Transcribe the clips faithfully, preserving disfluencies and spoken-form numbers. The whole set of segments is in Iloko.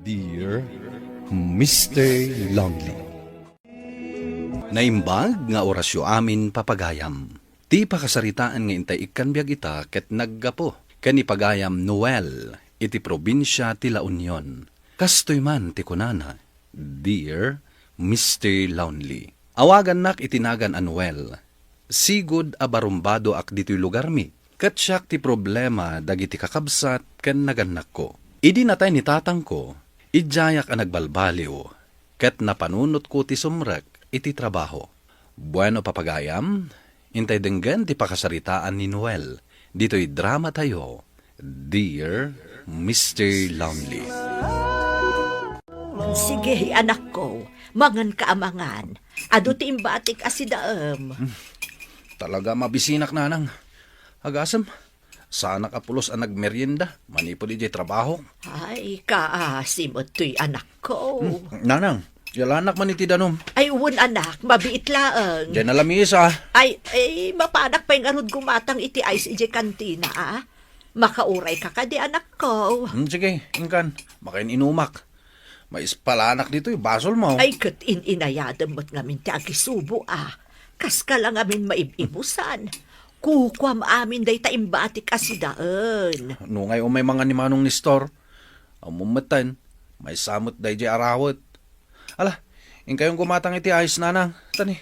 Dear Mister Lonely. Naimbag nga orasyo amin, papagayam. Ti pakasaritaan nga intay ikkan biag ita ket naggapu ken ni pagayam Noel iti probinsia ti La Union. Kastoy man ti kunana, Dear Mister Lonely. Awagannak iti nagan a Noel. Sigud a barumbadoak ditoy lugarmi, ket siak ti problema dagiti kakabsat ken nagannakko. Idi natay ni tatangko, idiayak a nagbalbaliw, ket napanunotko ti sumrek iti trabaho. Bueno, papagayam, intay denggen ti pakasaritaan ni Noel ditoy dramatayo, Dear Mister Lonely. Sige, anakko, manganka a mangan. Adu ti imbatik a sidaem. Hmm. Talaga mabisinak, nanang. Agasem, saanak a pulos a nagmerienda manipud idiay trabaho. Ay, kaasi met toy, anakko. Hmm, nanang, yalanak man iti danum. Ay, wen, anak, mabiit laeng. Diay nalamiis, a. Ay, ay, mapanak pay ngarud gumatang iti ice idiay kantina, a. Makaurayka kadi, anakko? Hmm, sige, inkan. Makain-inumak. Maispalanak ditoy basolmo. Ay, ket in-inayadem met ngamin ti agisubo, a. Kaska la ngamin maib-ibusan. Kukuam amin dayta imbatik a sidaen. No ngay umay mangan ni Manong Nestor, ammom metten, maysa met daydiay arawet. Ala, inkayon gumatang iti ice, nanang. Tani,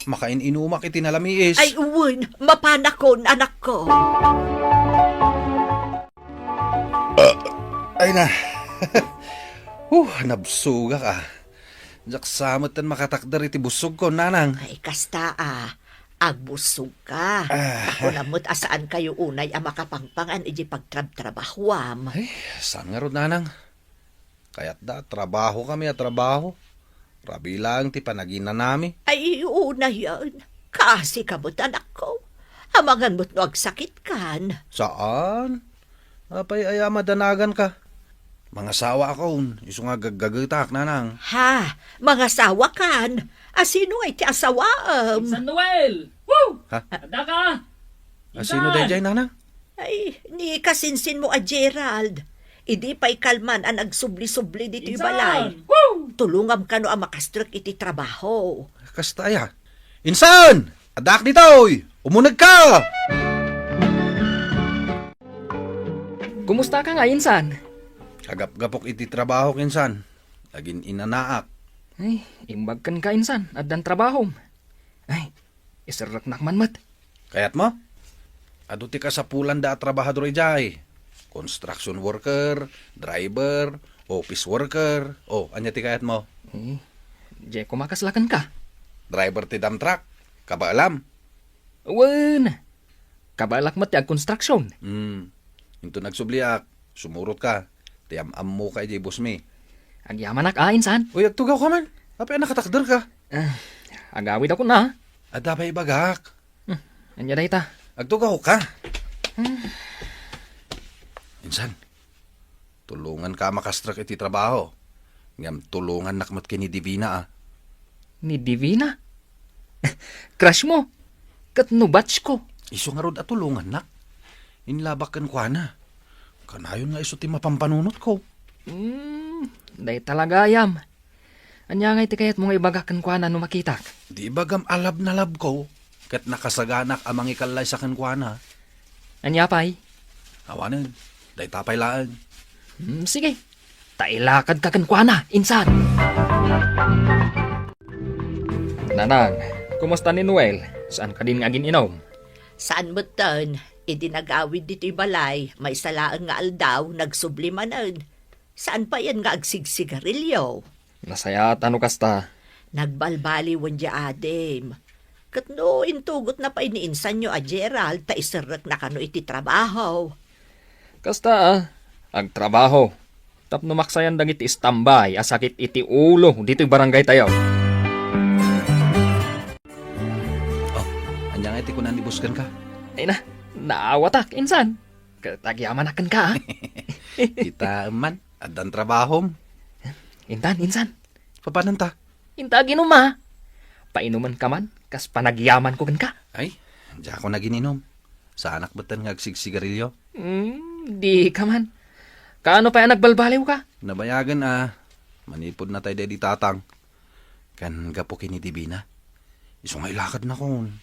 makain-inumak iti nalamiis. Ay, wen, mapanakon, anakko. Ay na. Huh, nabsogak, a. Diak sa metten makatakder iti bussogko, nanang. Ay, kasta, a. Agbussogka. Ah. Kunam met a saankayo unay a makapangpangan iti pagtrabtrabahuam. Ay, saan ngarud, nanang? Kayatda, trabahokami a trabaho. Rabii laeng ti panaginanami. Ay, unayen. Kaasika met, anakko. Amangan met no agsakitkan. Saan? Apay aya madanaganka? Mangasawaakon, isu nga gaggagetak, nanang. Ha? Mangasawakan? A sino ngay ti asawaem? San Noel! Woo! Ha? Adda ka? A sino daydiay, nanang? Ay, ni kasinsinmo a Gerald. Idi pay kalman a nagsubli-subli ditoy balay. Insan! Woo! Tulongam kano a makastrek iti trabaho. Kasta aya? Insan! Addaak ditoy! Umunegka! Kumusta ka nga, insan? Agapgapok iti trabahok, insan. Agin-inanaak. Ay, imbag kenka, insan. Addan trabahom. Ay, iserreknak man met. Kayatmo? Adu ti kasapulanda a trabahador idiay. Construction worker, driver, office worker. O, ania ti kayatmo? Eh, diay koma kasla kenka. Driver ti dump truck. Kabaelam? Wen. Kabaelak met ti agkonstruksion. Hmm. Inton agsubliak, sumurotka. Ti am-ammoka idiay bossmi. Agyamanak a, insan. Uy, agtugawka man. Apay a nakatakderka? Ah, agawidakon a. Adda pay ibagak. Hmm, ania dayta? Agtugawka. Hmm. Insan, tulonganka a makastrek iti trabaho. Ngem tulongannak met ken ni Divina, a. Ni Divina? Crush mo? Ket no batch ko? Isu ngarud a tulongannak. Inlabak kenkuana. Kanayon nga isu ti mapampanunotko. Hmm, dayta la gayam. Ania ngay ti kayatmo nga ibagak kenkuana no makitak? Di ibagam a love na love ko, ket nakasaganak a mangikallay sa kenkuana. Ania pay? Awanen, dayta pay laeng. Hmm, sige. Ta ilakadka kenkuana, insan. Nanang, kumusta ni Noel? Saan kadin nga agin-inom? Saan metten, idi nagawid ditoy balay, maysa laeng nga aldaw, nagsubli manen. Saan payen nga agsigsigarilyo? Nasayaat no kasta. Nagbalbaliwen diay adim. Ket no intugotna pay ni insanyo a Gerald ta iserrekna kano iti trabaho. Kasta, a, agtrabaho. Tapno maksayan dagiti istambay a sakit iti ulo ditoy barangaytayo. O, ania ngay ti kuna ni boss kenka? Ay na, naawatak, insan. Ket agyamanak kenka, a. Kitaem man, addan trabahom. Intan, insan. Papananta? Inta aginum, a. Painumenka man, kas panagyamanko kenka. Ay, diakon agin-inom. Saanak metten nga agsigsigarilyo. Hmm, dika man. Kaano pay a nagbalbaliwka? Nabayagen a, manipud natay daydi tatang. Ken gapu ken ni Divina. Isu nga ilakadnakon.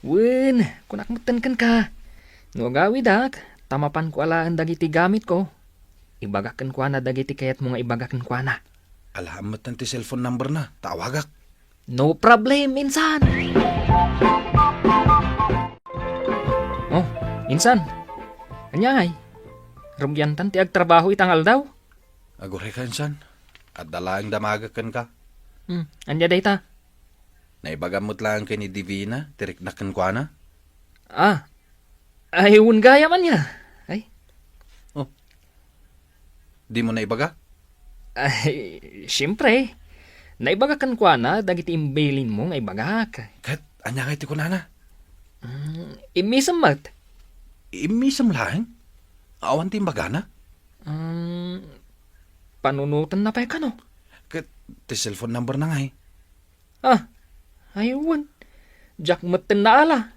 Wen, kunak metten kenka. No agawidak, ta mapanko alaen dagiti gamitko, ibagak kenkuana dagiti kayatmo nga ibaga kenkuana. Alaem metten ti cellphone number na, ta awagak. No problem, insan. Oh, insan. Ania ngay? Rugiantan ti agtrabaho ita nga aldaw? Aguray ka, insan. Adda laeng damagek kenka. Hmm, ania dayta? Naibagam met laeng ken ni Divina, ti riknak kenkuana. Ah, ay, wen gayam ania. Ay. Oh. Dimo naibaga? Ay, siempre. Naibaga kenkuana dagiti imbilinmo nga ibagak. Ket ania ngay ti kunana? Mm, immisem met. Immisem laeng? Awan ti imbagana? Mm, panunotenna pay kano? Ket ti cellphone number na ngay. Ah, ay wen. Diak metten naala.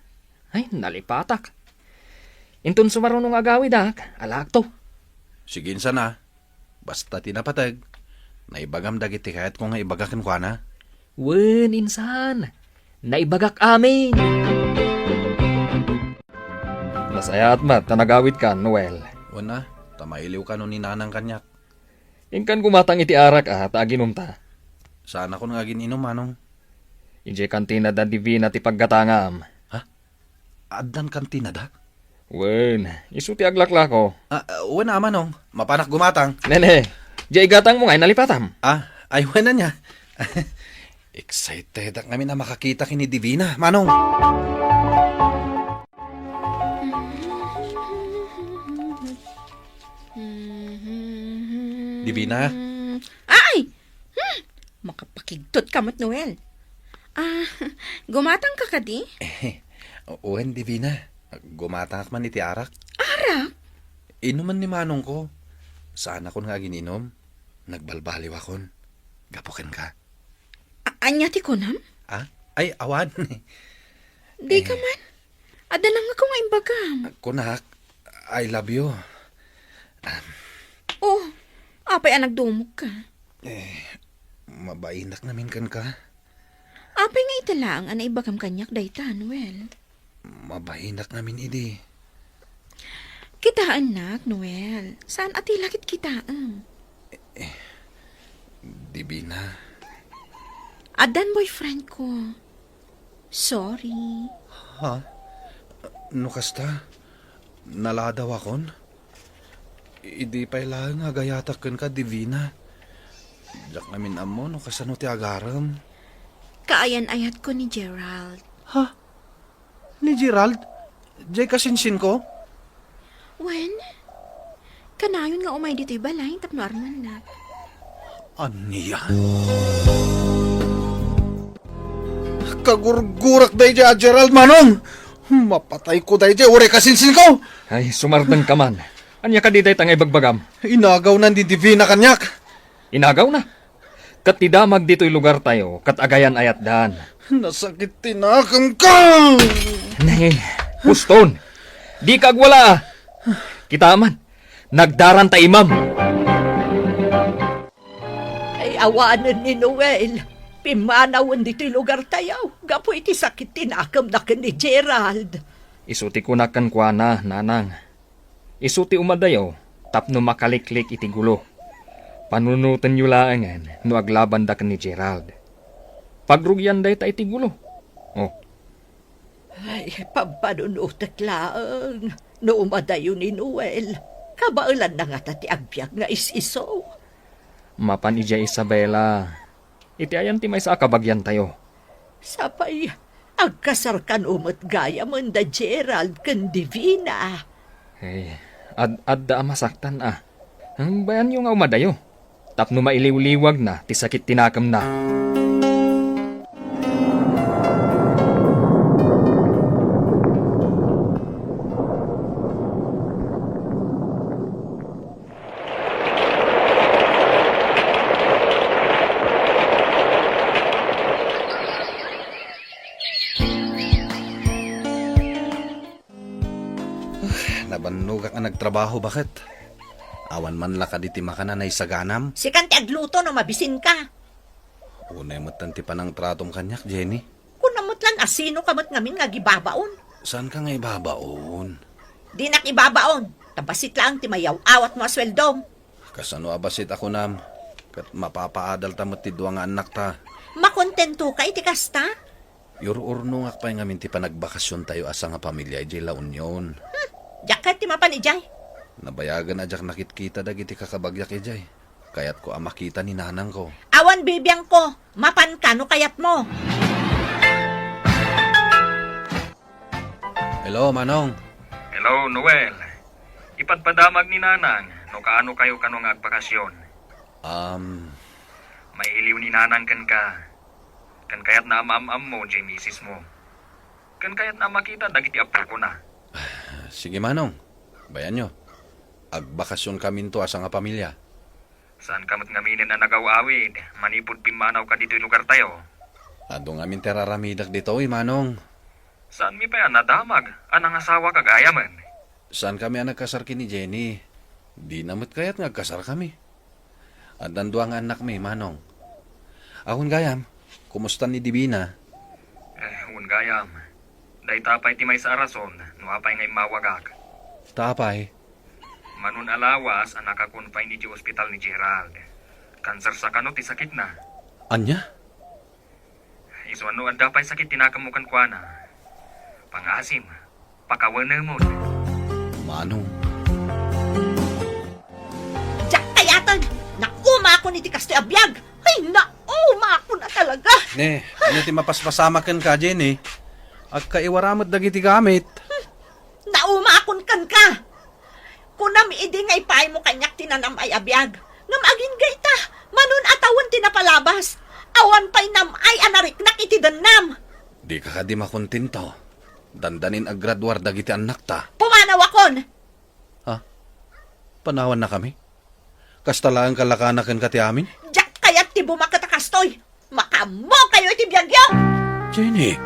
Ay, nalipatak. Inton sumaruno nga agawidak, alaakto. Sige, insan a. Basta ti napateg, naibagam dagiti kayatko nga ibaga kenkuana. Wen, insan. Naibagak amin. Nasayaat met ta nagawidka, Noel. Wen a, ta mailiwka no ni Nanang kaniak. Inkan gumatang iti arak a, ta aginumta. Saanakon nga agin-inum, Manong. Idiay kantina da Divina ti paggatangam. Ha? Addan kantina da? Wen, isu ti aglaklako. Ah, ah, wen a, Manong. Mapanak gumatang. Nene, diay igatangmo ngay nalipatam. Ah, ay, wen ania. Excited ak ngamin a makakita ken ni Divina, Manong. Divina? Ay! Hmm! Makapakigtot ka met, Noel. Ah, gumatang ka kadi? Eh, wen, Divina. Gumatangak man iti arak. Arak? Inuman ni manongko. Saanakon nga agin-inum. Nagbalbaliwakon. Gapu kenka. A-, ania ti kunam? Ah? Ay, awan. Di ka Eh. man? Adda nangngegko nga imbagam. Kunak, "I love you." Um, Oh, apay a nagdumogka? Eh, mabainak ngamin kenka. Apay nga ita laeng a naibagam kaniak dayta, Noel? Mabainak ngamin idi. Kitaennak, Noel. Saan a ti lakit kitaem? Divina. Addan boyfriend ko. Sorry. Ha? No kasta, naladawakon? Idi pay laeng nga agayatak kenka, Divina. Diak ngamin ammo no kasano ti agarem. Kaayan-ayatko ni Gerald. Ha? Ni Gerald? Diay kasinsinko? Wen, kanayon nga umay ditoy balay tapno armennak. Ania? Kagurgurak daydiay a Gerald, Manong! Mapatayko daydiay uray kasinsinko! Ay, sumardengka man. Ania kadi dayta nga ibagbagam? Inagawna ni Divina kaniak. Inagawna? Ket ti damag ditoy lugartayo ket agayan-ayatdan. Nasakit ti nakemko! Ne, puston! Dika agwala! Kita man, nagdaranta imam! Ay, awanen ni Noel. Pimmanawen ditoy lugartayo gapu iti sakit ti nakemna ken ni Gerald. Isu ti kunak kenkuana, Nanang. Isu ti umadayo tapno makaliklik iti gulo. Panunotenyo laengen no aglabanda ken ni Gerald. Pagrugian dayta iti gulo. Oh. Ay, pampanunotek laeng no umadayo ni Noel. Kabaelanna ngata ti agbiag nga is-isu. Mapan idiay Isabela, iti ayan ti maysa a kabagiantayo. Sapay, agkasar kano met gayamen da Gerald ken Divina. Ay, ad-adda a masaktan a. Bayanyo nga umadayo, tapno mailiwliwagna ti sakit ti nakemna. Nabannogak a nagtrabaho, baket. Awan man la kadi ti makan a naisaganam? Sikan ti agluto no mabisinka. Unay met ti panangtratom kaniak, Jenny. Kunam met laeng a sinoka met ngamin nga agibabaon. Saanka nga ibabaon? Dinak ibabaon. Ta bassit laeng ti mayaw-awatmo a sueldom. Kasano a bassit a kunam? Ket mapapaadalta met ti dua nga annakta. Makontentoka iti kasta? Yur-urnongak pay ngamin ti panagbakasiontayo a sangapamilia idiay La Union. Hmm, diak kayat ti mapan idiay. Nabayagen a diak nakitkita dagiti kakabagiak idiay. Kayatko a makita ni nanangko. Awan bibiangko, mapanka no kayatmo. Hello, Manong. Hello, Noel. Ipadpadamag ni Nanang no kaano kayo kano nga agbakasyon. Um, Mailiw ni Nanang kenka. Ken kayatna a maam-ammo diay misis mo. Ken kayatna a makita dagiti apokona. Sige, Manong. Bayanyo. Agbakasyon kaminto a sangapamilia. Saanka met ngaminen a nagaw-awid manipud pimmanawka ditoy lugartayo? Adu ngamin ti ar-aramidek ditoy, Manong. Saanmi pay a nadamag a nangasawaka gayamen? Saankami a nagkasar ken ni Jenny. Dina met kayat nga agkasarkami. Addan dua nga annakmi, Manong. Awan gayam, kumusta ni Divina? Eh, wen gayam. Dayta pay ti maysa a rason no apay nga immawagak. Ta apay? Manon a lawas a naka-confine idiay ospital ni Gerald. Cancer sa kano ti sakitna. Ania? Isu a no adda pay sakit ti nakemmo kenkuana, pangasim, pakawenemon. Manong. Diak kayaten! Naumakon iti kastoy a biag! Ay, naumakon a talaga! Ne, ania ti mapaspasamak kenka, Jenny? Agkaiwara met dagiti gamit. Naumakon kenka! Kunam idi nga ipaymo kaniak ti nanam-ay a biag. Ngem agingga ita, manon a tawen ti napalabas. Awan pay nam-ay a nariknak iti dennam. Dika kadi makontento. Dandanin a graduar dagiti annakta. Pumanawakon! Ha? Panawannakami? Kasta laeng kalakana kenka ti amin? Diak kayat ti bumaket a kastoy. Makaammokayo iti biagyo! Jenny!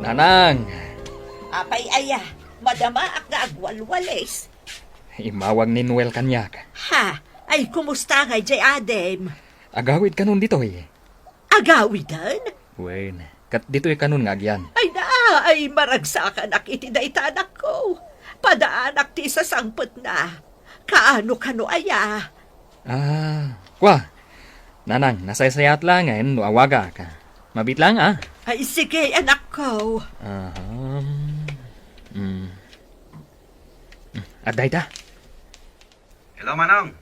Nanang! Apay aya, madamaak nga agwalwalis. Immawag ni Noel kaniak. Ha? Ay, kumusta ngay diay adim? Agawid kanon ditoy. Agawiden? Wen, ket ditoy kanon nga agyan. Ay na, ay maragsakanak iti dayta anakko. Padaanak ti isasangpetna. Kaano kano aya? Ah, kua. Nanang, nasaysayaat laengen no awagak. Mabiit laeng, ah. Ay, sige, anakko. Aha. Mm. Mm, adda ita. Hello, Manong.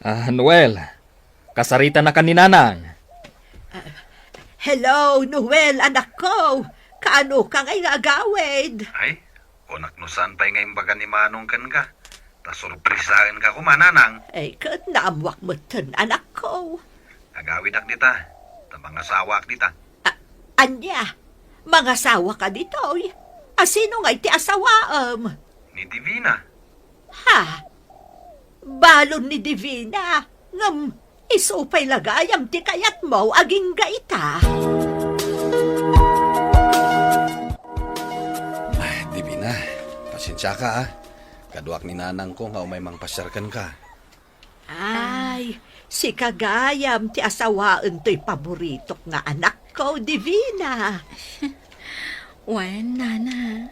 Ah, Noel. Kasaritanakan ni Nanang. Ah, hello, Noel, anakko. Kaano ka ngay nga agawid? Ay, kunak no saan pay nga imbaga ni Manong kenka. Ta sorpresaenka koma, Nanang. Ay, ket naammoak metten, anakko. Agawidak dita. Ta mangasawaak dita. A-, ania? Mangasawaka ditoy? A sino ngay ti asawaem? Ni Divina. Ha? Balon ni Divina? Ngem isu pay la gayam ti kayatmo agingga ita? Ah, Divina, pasensiaka, ah. Kaduak ni nanangko nga umay mangpasiar kenka. Ay, sika gayam ti asawaen toy paboritok nga anakko, Divina. Wen, Nana.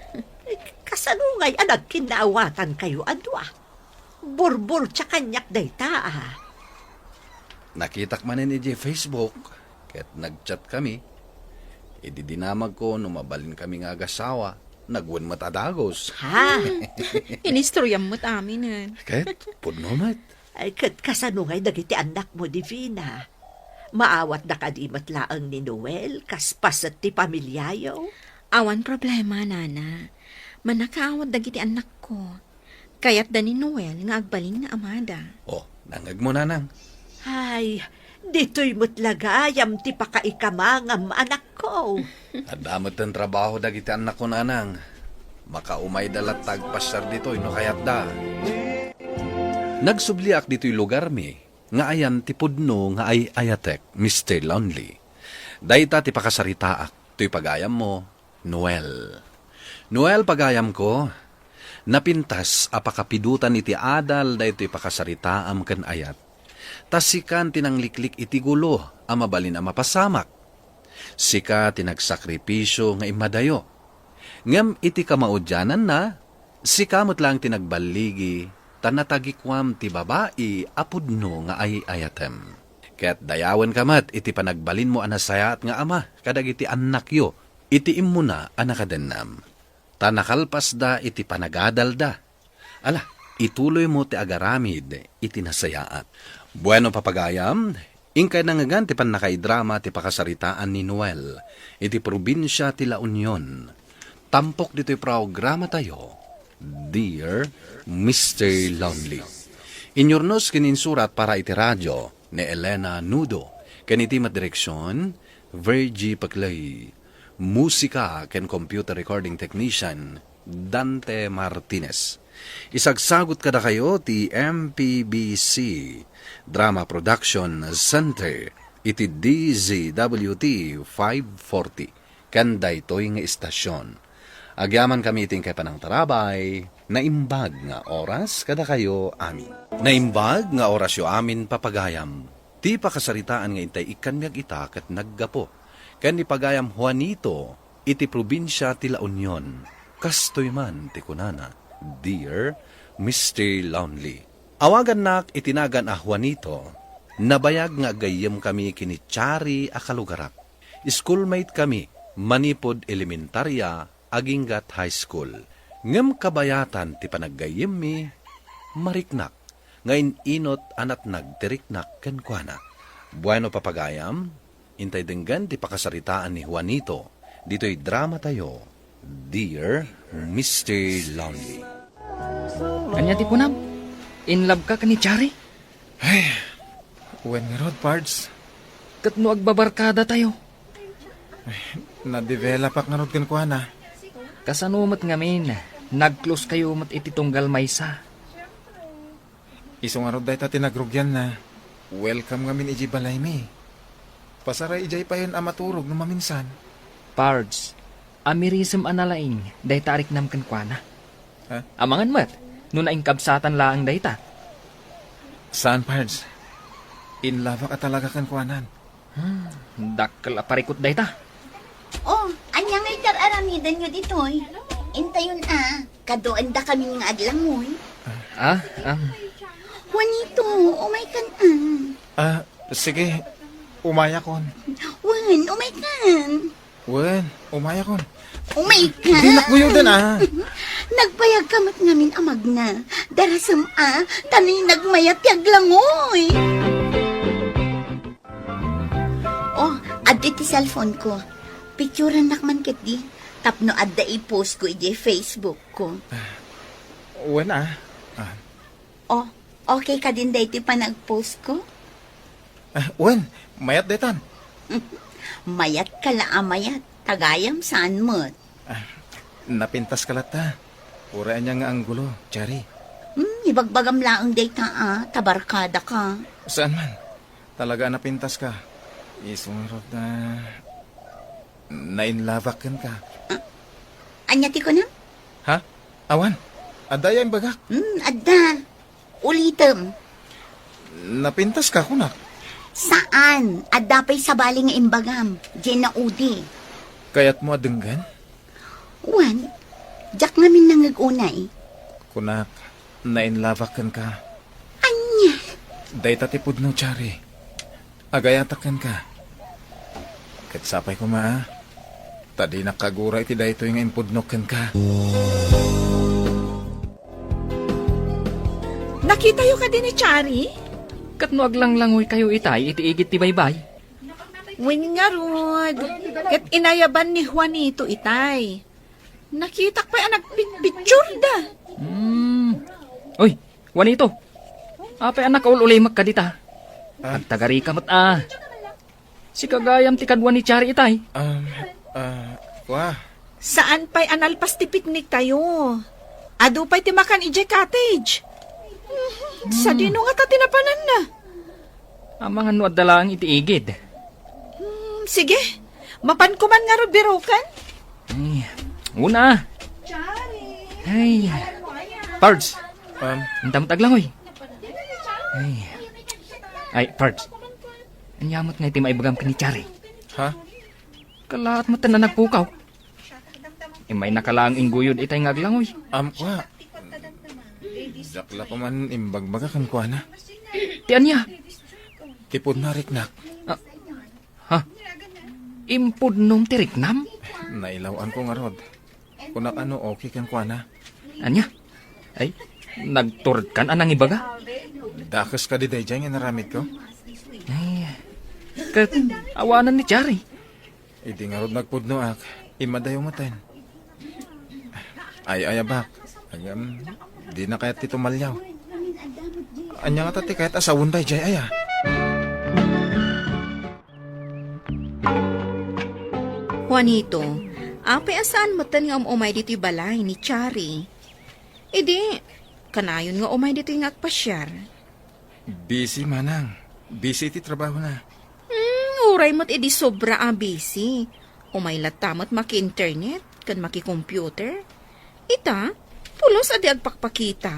Kasano ngay a nagkinnaawatankayo a dua? Burburtia kaniak dayta, a. Nakitak manen idiay Facebook, ket nagchatkami. Idi dinamagko no mabalinkami nga agasawa, nagwen met a dagus. Ha? Inistoryam met aminen. Ket pudno met. Ay, ket kasano ngay dagiti annakmo, Divina? Maawatda kadi met laeng ni Noel kas paset ti pamiliayo? Awan problema, Nana. Mannakaawat dagiti annakko. Kayatda ni Noel nga agbalin nga amada. Oh, nangngegmo, Nanang. Ay, Ditoy met la gayam ti pakaikamangam, anakko. Adda met ten trabaho dagiti annakko, nanang. Makaumayda latta agpasiar ditoy no kayatda. Nagsubliak ditoy lugarmi nga ayan ti pudno nga ay-ayatek, Mister Lonely. Dayta ti pakasaritaak toy pagayammo, Noel. Noel, pagayamko, napintas a pakapidotan iti adal daytoy pakasaritaam ken ayat. Ta sikan ti nangliklik iti gulo a mabalin a mapasamak. Sika ti nagsakripisio nga immadayo. Ngem iti kamaudiananna, sika met laeng ti nagballigi ta natagikuam ti babai a pudno nga ay-ayatem. Ket dayawenka met iti panagbalinmo a nasayaat nga ama kadagiti annakyo iti immuna a nakadennam. Ta nakalpasda iti panagadalda. Ala, ituloymo ti agaramid iti nasayaat. Bueno, papagayam, inkay nangngegan ti pannakaidrama ti pakasaritaan ni Noel iti probinsia ti La Union. Tampok ditoy programatayo, Dear Mister Lonely. Inyurnos ken insurat para iti radio ni Elena Nudo, ken iti met direksion, Virgie Paclay. Musika ken computer recording technician, Dante Martinez. Isagsagut kadakayo ti M P B C Drama Production Center iti D Z W T five forty ken daytoy nga istasion. Agyamankami iti inkay panangtarabay, naimbag nga oras kadakayo amin. Naimbag nga orasyo amin, papagayam. Ti pakasaritaan nga intay ikkanmi agita ket naggapu ken ni pagayam Juanito iti probinsia ti La Union. Kastoy man ti kunana, "Dear Mister Lonely." Awagannak iti nagan a Juanito, nabayag nga aggayyemkami ken ni Chari a kalugarak. Schoolmate kami manipud elementaria aginggat high school. Ngem kabayatan ti panaggayyemmi, mariknak nga in-inut a natnag ti riknak kenkuana. Bueno, papagayam, intay denggen ti pakasaritaan ni Juanito ditoy dramatayo, Dear Mister Lonely. Ania ti kunam? In love ka ken ni Chari? Ay, wen ngarud, Pards. Ket no agbabarkada tayo? Ay, na-develop-ak ngarud kenkuana. Kasano met ngamin, nag-close kayo met iti tunggal maysa? Isu ngarud dayta ti nagrugianna. Welcome ngamin idiay balaymi. Pasaray idiay payen a maturog no maminsan. Pards, amirisem a nalaing dayta a riknam kenkuana. Ha? Amangan met, no nainkabsatan laeng dayta. Saan, Pards? In love-ak a talaga kenkuanan. Hmm, dakkel a parikut dayta. Oh, ania ngay ti ar-aramidenyo ditoy? Intayon a, kaduendakamin nga aglangoy. Ah, um. Juanito, umaykan a. Ah, sige. Umayakon. Wen, umaykan. Wen, umayakon. Umaykan. Di nakuyuden, ah. Nagbayag ka met ngamin a magna. Darasem a, ta no nagmayat ti aglangoy. Oh, adda ti cellphone ko. Picturannak man ketdi. Tapno adda i-post ko idiay Facebook ko. Wen, ah. Ah. Oh, okay kadin daytoy panag-post ko? Ah, wen, mayat daytan. Mayat ka la a mayat, tagayam saan met. Ah, napintas ka latta. Uray ania nga anggulo, Chari. Hmm, ibagbagam laeng dayta a, ta barkada ka. Saan man? Talaga a napintas ka. Isu ngarud a nainlabak kenka. Ah, ania ti kunam? Ha? Awan. Adda aya imbagak? Hmm, adda. Ulitem. Napintas ka, kunak. Saan? Adda pay sabali nga imbagam. Diay naudi. Kayatmo a denggen? Wen, diak ngamin nangeg unay. Kunak, nainlabak kenka. Ania? Dayta ti pudno, Chari. Agayatak kenka. Ket sapay koma, a, ta dinak kagura iti daytoy nga impudnok kenka. Nakitayo kadi ni Chari? Ket no aglanglangoykayo itay iti igid ti baybay? Wen ngarud, ket inayaban ni Juanito itay. Nakitak pay a nagpitpitsurda. Hmm. Uy, Juanito, apay a nakaul-ulimek kadita? Ah. Agtagarika met a. Sika gayam ti kadua ni Chari itay. Um, ah, wa. Saan pay a nalpas ti picnic tayo? Adu pay ti makan idiay cottage. Mhm, sadino ngata ti napananna? Amangan no adda laeng iti igid. Hmm, sige. Mapan ko man ngarud biroken. Ay, una. Chari. Ay. Pards. Um, Intam taglangoy. Ay. Ay, Pards. Ania met nga iti maibagam ken ni Chari? Ha? Kalaat met a nagpukaw. Immay naka laeng ingguyod itay nga aglangoy. Um, wa. Dakla ko man imbagbaga kenkuana. Ti ania? Ti pudno a riknak. Ah, ha? Impudnom ti riknam? Nailaw-an ko ngarud. Kunak a no okay kenkuana. Ania? Ay, nagturod kan a nangibaga? Dakes kadi daydiay nga inaramidko? Ay, ket awanan ni Chari. Idi ngarud nagpudnoak, immadayo metten. Ay, ay, abak. Agam, dina kayat ti tumaliaw. Ania ngata ti kayat a sawen daydiay aya? Juanito, apay a saan metten nga um-umay ditoy balay ni Chari? Idi, kanayon nga umay ditoy nga agpasiar. Busy, manang. Busy ti trabahona. Hmm, uray met idi sobra a busy. Umay latta met maki-internet ken maki-computer. Ita, pulos a di agpakpakita.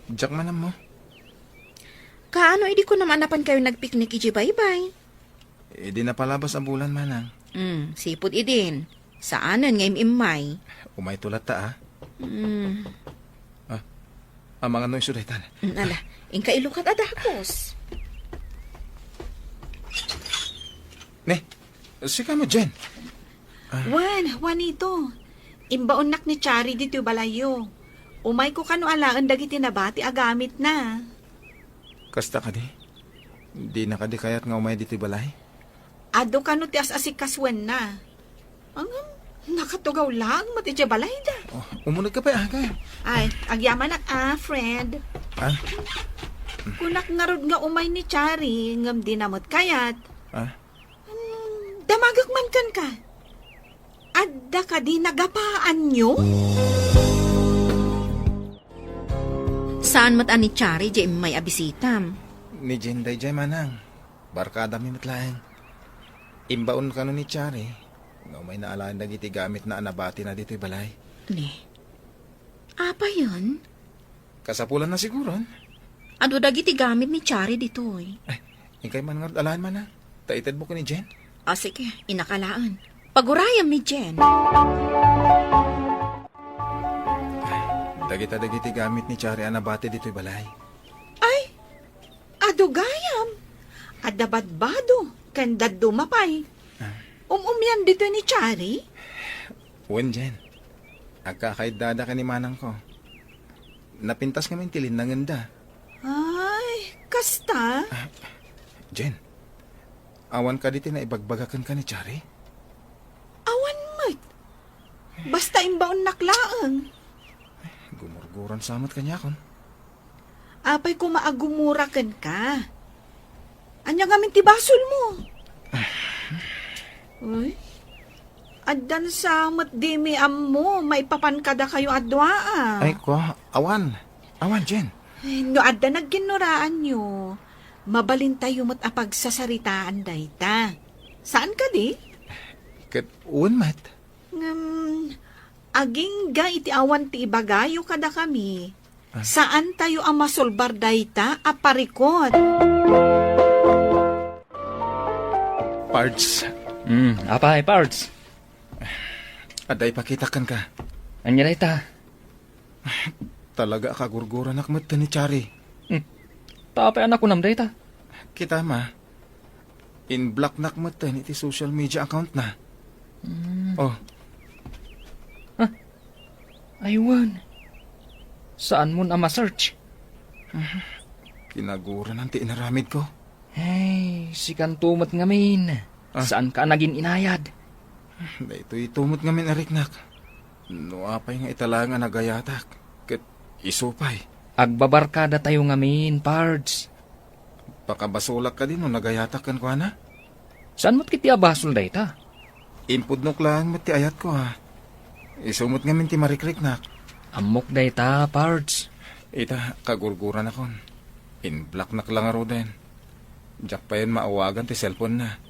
Diak man ammo. Kaano idi kunam a napankayo nagpiknik idiay baybay? Idi napalabas a bulan, manang. Hmm, sipud idin. Saanen nga im-immay. Umayto latta, a. Hmm. Ah, amangan no isu daytan. Hmm, ala, inka ilukat a dakes. Ne, sika met, Jen. Ah. Wen, Juanito, imbaonnak ni Chari ditoy balayyo. Umayko kano alaen dagiti nabati a gamitna. Kasta kadi? Dina kadi kayat nga umay ditoy balay? Adu kano ti as-asikasuenna. Ngem, nakatugaw laeng met idiay balayda. Oh, umunegka pay, aga. Ay, agyamanak a, friend. Ah? Kunak ngarud nga umay ni Chari, ngem dina met kayat. Ah? Hmm, damagek man kenka. Adda kadi nagapaanyo? Saan met a ni Chari diay immay a bisitam? Ni Jen daydiay, manang. Barkadami met laeng. Imbaon kano ni Chari nga umayna alaen dagiti gamitna a nabatina ditoy balay. Ne. Apayen? Kasapulanna siguron. Adu dagiti gamit ni Chari ditoy. Eh, inkay man ngarud alaen, manang. Ta itedmo ken ni Jen. Ah, sige, innak alaen. Pagurayam ni Jen. Dagita dagiti gamit ni Chari a nabati ditoy balay. Ay, adu gayam. Adda badbado, ken dadduma pay. Ah. Um-umian ditoy ni Chari? Wen, Jen. Agkakaiddada ken ni manangko. Napintas ngamin ti linnangenda. Ay, kasta? Ah, Jen, awan kadi ti naibagbaga kenka ni Chari? Awan met. Basta imbaonnak laeng. Gumurguran sa met kaniakon. Apay koma a gumura kenka? Ania ngamin ti basolmo? Uy, addan sa met dimi ammo maipapan kadakayo a dua, a. Ay, ko, awan. Awan, Jen. Ay, no adda nagkinnuraanyo, mabalintayo met a pagsasaritaan dayta. Saan kadi? Ket wen met. Ngem, agingga iti awan ti ibagayo kadakami, ah, saantayo a masolbar dayta a parikut. Pards. Hmm, apay, Pards? Adda ipakitak kenka. Ania dayta? Talaga a kagurguranak met ken ni Chari. Hmm. Ta apay a nakunam dayta? Kitam a. In-blocknak met iti social media account na. Hmm. Oh. Ah, ay wen. Saanmon a ma-search? Kinaguranan ti inaramidko. Ay, sikanto met ngamin. Ah. Saanka a nagin-inayad? Daytoy ito met ngamin a riknak. No apay nga ita laeng a nagayatak, ket isu pay. Agbabarkadatayo ngamin, Pards. Pakabasolak kadi no nagayatak kenkuana? Saan met ketdi a basol dayta? Impudnok laeng met ti ayatko, a. Isu met ngamin ti marikriknak. Ammok dayta, Pards. Ita, kagurguranakon. In-blocknak la ngaruden. Diak payen maawagan ti cellphone-na.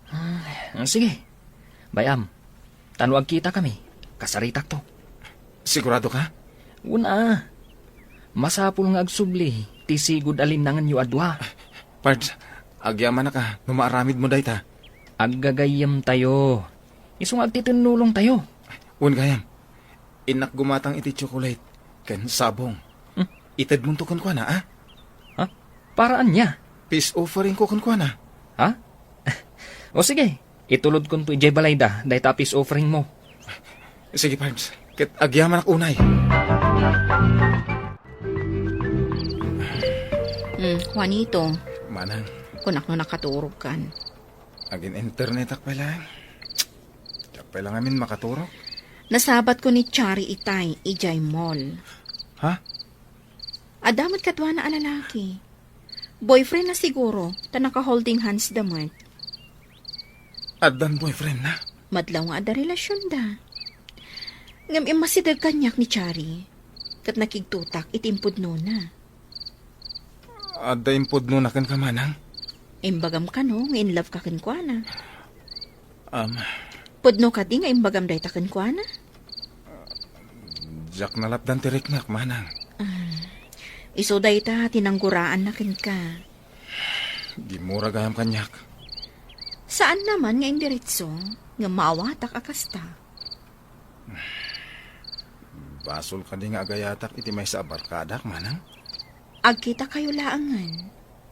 Ah, sige. Bay-am, ta no agkitakami, kasaritakto. Sigurado ka? Wen a. Masapul nga agsubli ti sigud a linnanganyo a dua. Pards, agyamanak a no maaramidmo dayta. Aggagayyemtayo. Isu nga agtitennulongtayo. Wen gayam, innak gumatang iti tsokolate ken sabong. Hmm? Itedmonto kenkuana, a? Ha? Para ania? Peace offering ko kenkuana. Ha? O sige, itulodkonto idiay balayda dayta a peace offering mo. Sige, Pards. Ket agyamanak unay. Hmm, Juanito. Manang. Kunak no nakaturogkan. Agin-internetak pay laeng. Diak pay la ngamin makaturog. Nasabatko ni Chari itay idiay mall. Ha? Adda met kaduana a lalaki. Boyfriend na siguro, ta naka-holding hands da met. Addan boyfriend na? Madlaw nga adda relasyonda. Ngem immasideg kaniak ni Chari, ket nakigtotak iti impudnona. Adda impudnona kenka, manang? Imbagam kano nga in love ka kenkuana. Am. Pudno kadi nga imbagam dayta kenkuana? Diak nalapdan ti riknak, manang. Ah, isu dayta ti nangguraanna kenka. Gimmura gayam kaniak. Saanna man nga indiretso nga maawatak a kasta. Basol kadi nga agayatak iti maysa a barkadak, manang? Agkitakayo laengen,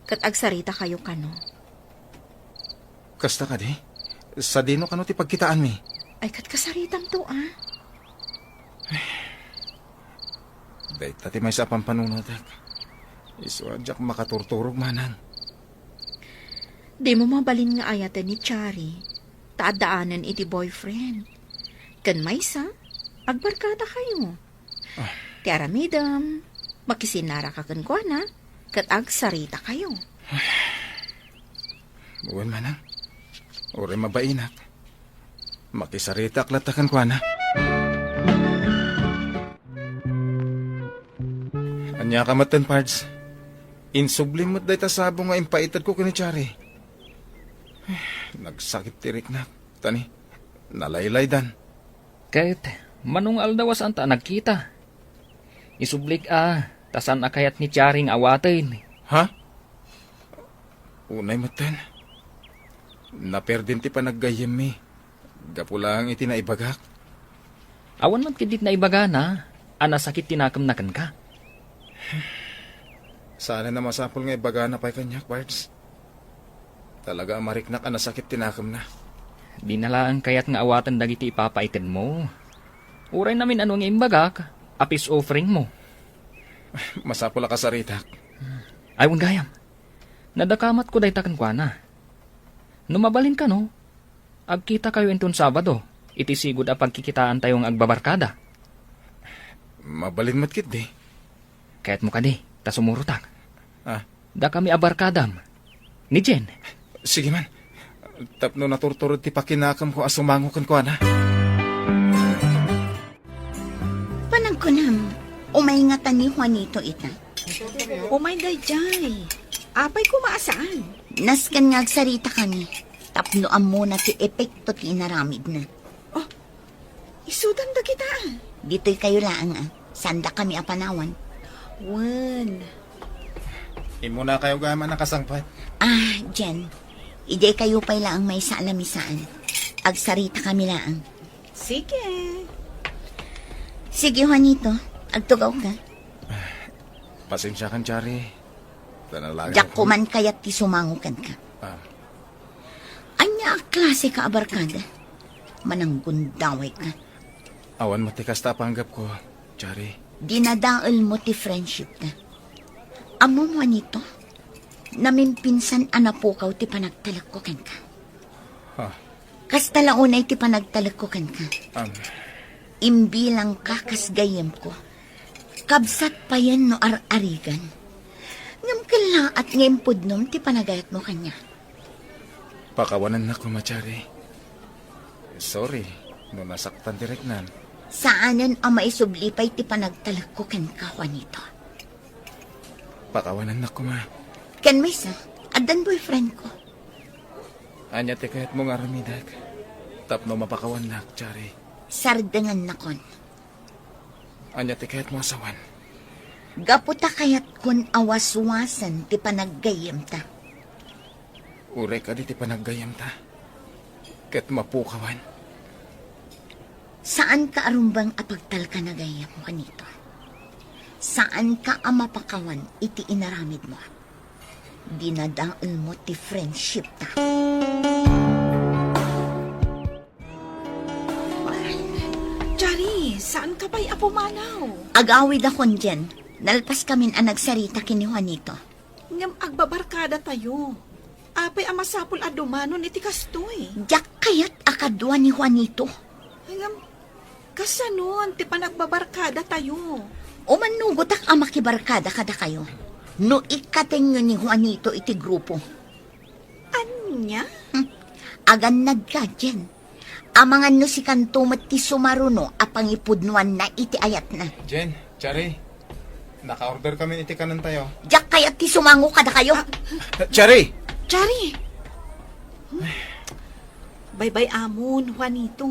ket agsaritakayo kano. Kasta kadi? Sadino kano ti pagkitaanmi? Ay, ket kasaritamto, a? Dayta ti maysa a pampanunotek. Isu a diak makaturturog, manang. Dimo mabalin nga ayaten ni Chari, ta addaanen iti boyfriend. Ken maysa, agbarkadakayo. Ah. Ti aramidem, makisinaraka kenkuana, ket agsaritakayo. Wen, manang. Uray mabainak, makisaritak latta kenkuana. Ania ka metten, Pards? Insublim met dayta sabong nga impaitedko ken ni Chari. Nagsakit ti riknak. Tani, nalaylaydan. Ket, mano nga aldaw a saanta a nagkita? Isublik a, ta saan a kayat ni Chari nga awaten. Ha? Unay metten. Naperdin ti panaggayyemmi. Gapu laeng iti naibagak. Awan met ketdi ti naibagana a nasakit ti nakemna kenka. Saanen a masapul nga ibagana pay kaniak, Pards. Talaga a mariknak a nasakit ti nakemna. Dina laeng kayat nga awaten dagiti ipapaitedmo. Uray namin-ano nga imbagak a peace offering mo. Masapul a kasaritak. Ay, wen gayam. Nadakamatko dayta kenkuana. No mabalin kano, agkitakayo inton Sabado, iti sigud a pagkikitaantayo nga agbabarkada. Mabalin met ketdi. Kayatmo kadi, ta sumurotak. Ah. Dakami a barkadam. Ni Jen. Sige man. Tapno naturturod ti pakinakemko a sumango kenkuana. Panagkunam, umay ngata ni Juanito ita. Umay daydiay. Apay koma a saan? Nasken nga agsaritakami tapno ammona ti epekto ti inaramidna. Oh, isudan dagita, a. Ditoy kayo laeng, a. Sanda kami a panawan. Wen. Immuna kayo gayam a nakasangpet. Ah, Jen. Idiay kayo pay laeng maysa a lamisaan. Agsaritakami laeng. Sige. Sige, Juanito. Agtugaw ka. Pasensiakan, Chari. Diak koman kayat ti sumango kenka. Ah. Ania a klase ka a barkada? Mananggundaway ka. Awan met ti kasta a panggepko, Chari. Dinadaelmo ti friendship ka. Ammom, Juanito, namimpinsan a napukaw ti panagtalekko kenka. Ha? Kasta la unay ti panagtalekko kenka. Am. Imbilangka kas gayyemko. Kabsat payen no ar-arigan. Ngem kellaat nga impudnom ti panagayatmo kaniak. Pakawanennak koma, Chari. Sorry no nasaktan ti riknam. Saanen a maisubli pay ti panagtalekko kenka, Juanito. Pakawanennak koma. Ken maysa, addan boyfriendko. Ania ti kayatmo nga aramidek tapno mapakawannak, Chari? Sardengannakon. Ania ti kayatmo a sawen? Gapu ta kayatkon a waswasen ti panaggayyemta. Uray kadi ti panaggayyemta ket mapukawen. Saanka a rumbeng a pagtalkan a gayyem, Juanito. Saanka a mapakawan iti inaramidmo. Dinadaelmo ti friendshipta. Chari, saanka pay a pumanaw? Agawidakon, Jen. Nalpaskamin a nagsarita ken ni Juanito. Ngem agbabarkadatayo. Apay a masapul a dumanon iti kastoy? Diak kayat a kadua ni Juanito. Ngem, kasanon ti panagbabarkadatayo? Umannugotak a makibarkada kadakayo no ikkatenyo ni Juanito iti grupo. Ania? Hmm. Agannadka, Jen. Amangan no sikanto met ti sumaruno a pangipudnoanna iti ayatna. Jen, Chari, naka-order kami iti kanentayo. Diak kayat ti sumango kadakayo. Ah. Chari! Chari! Baybay-amon, Juanito.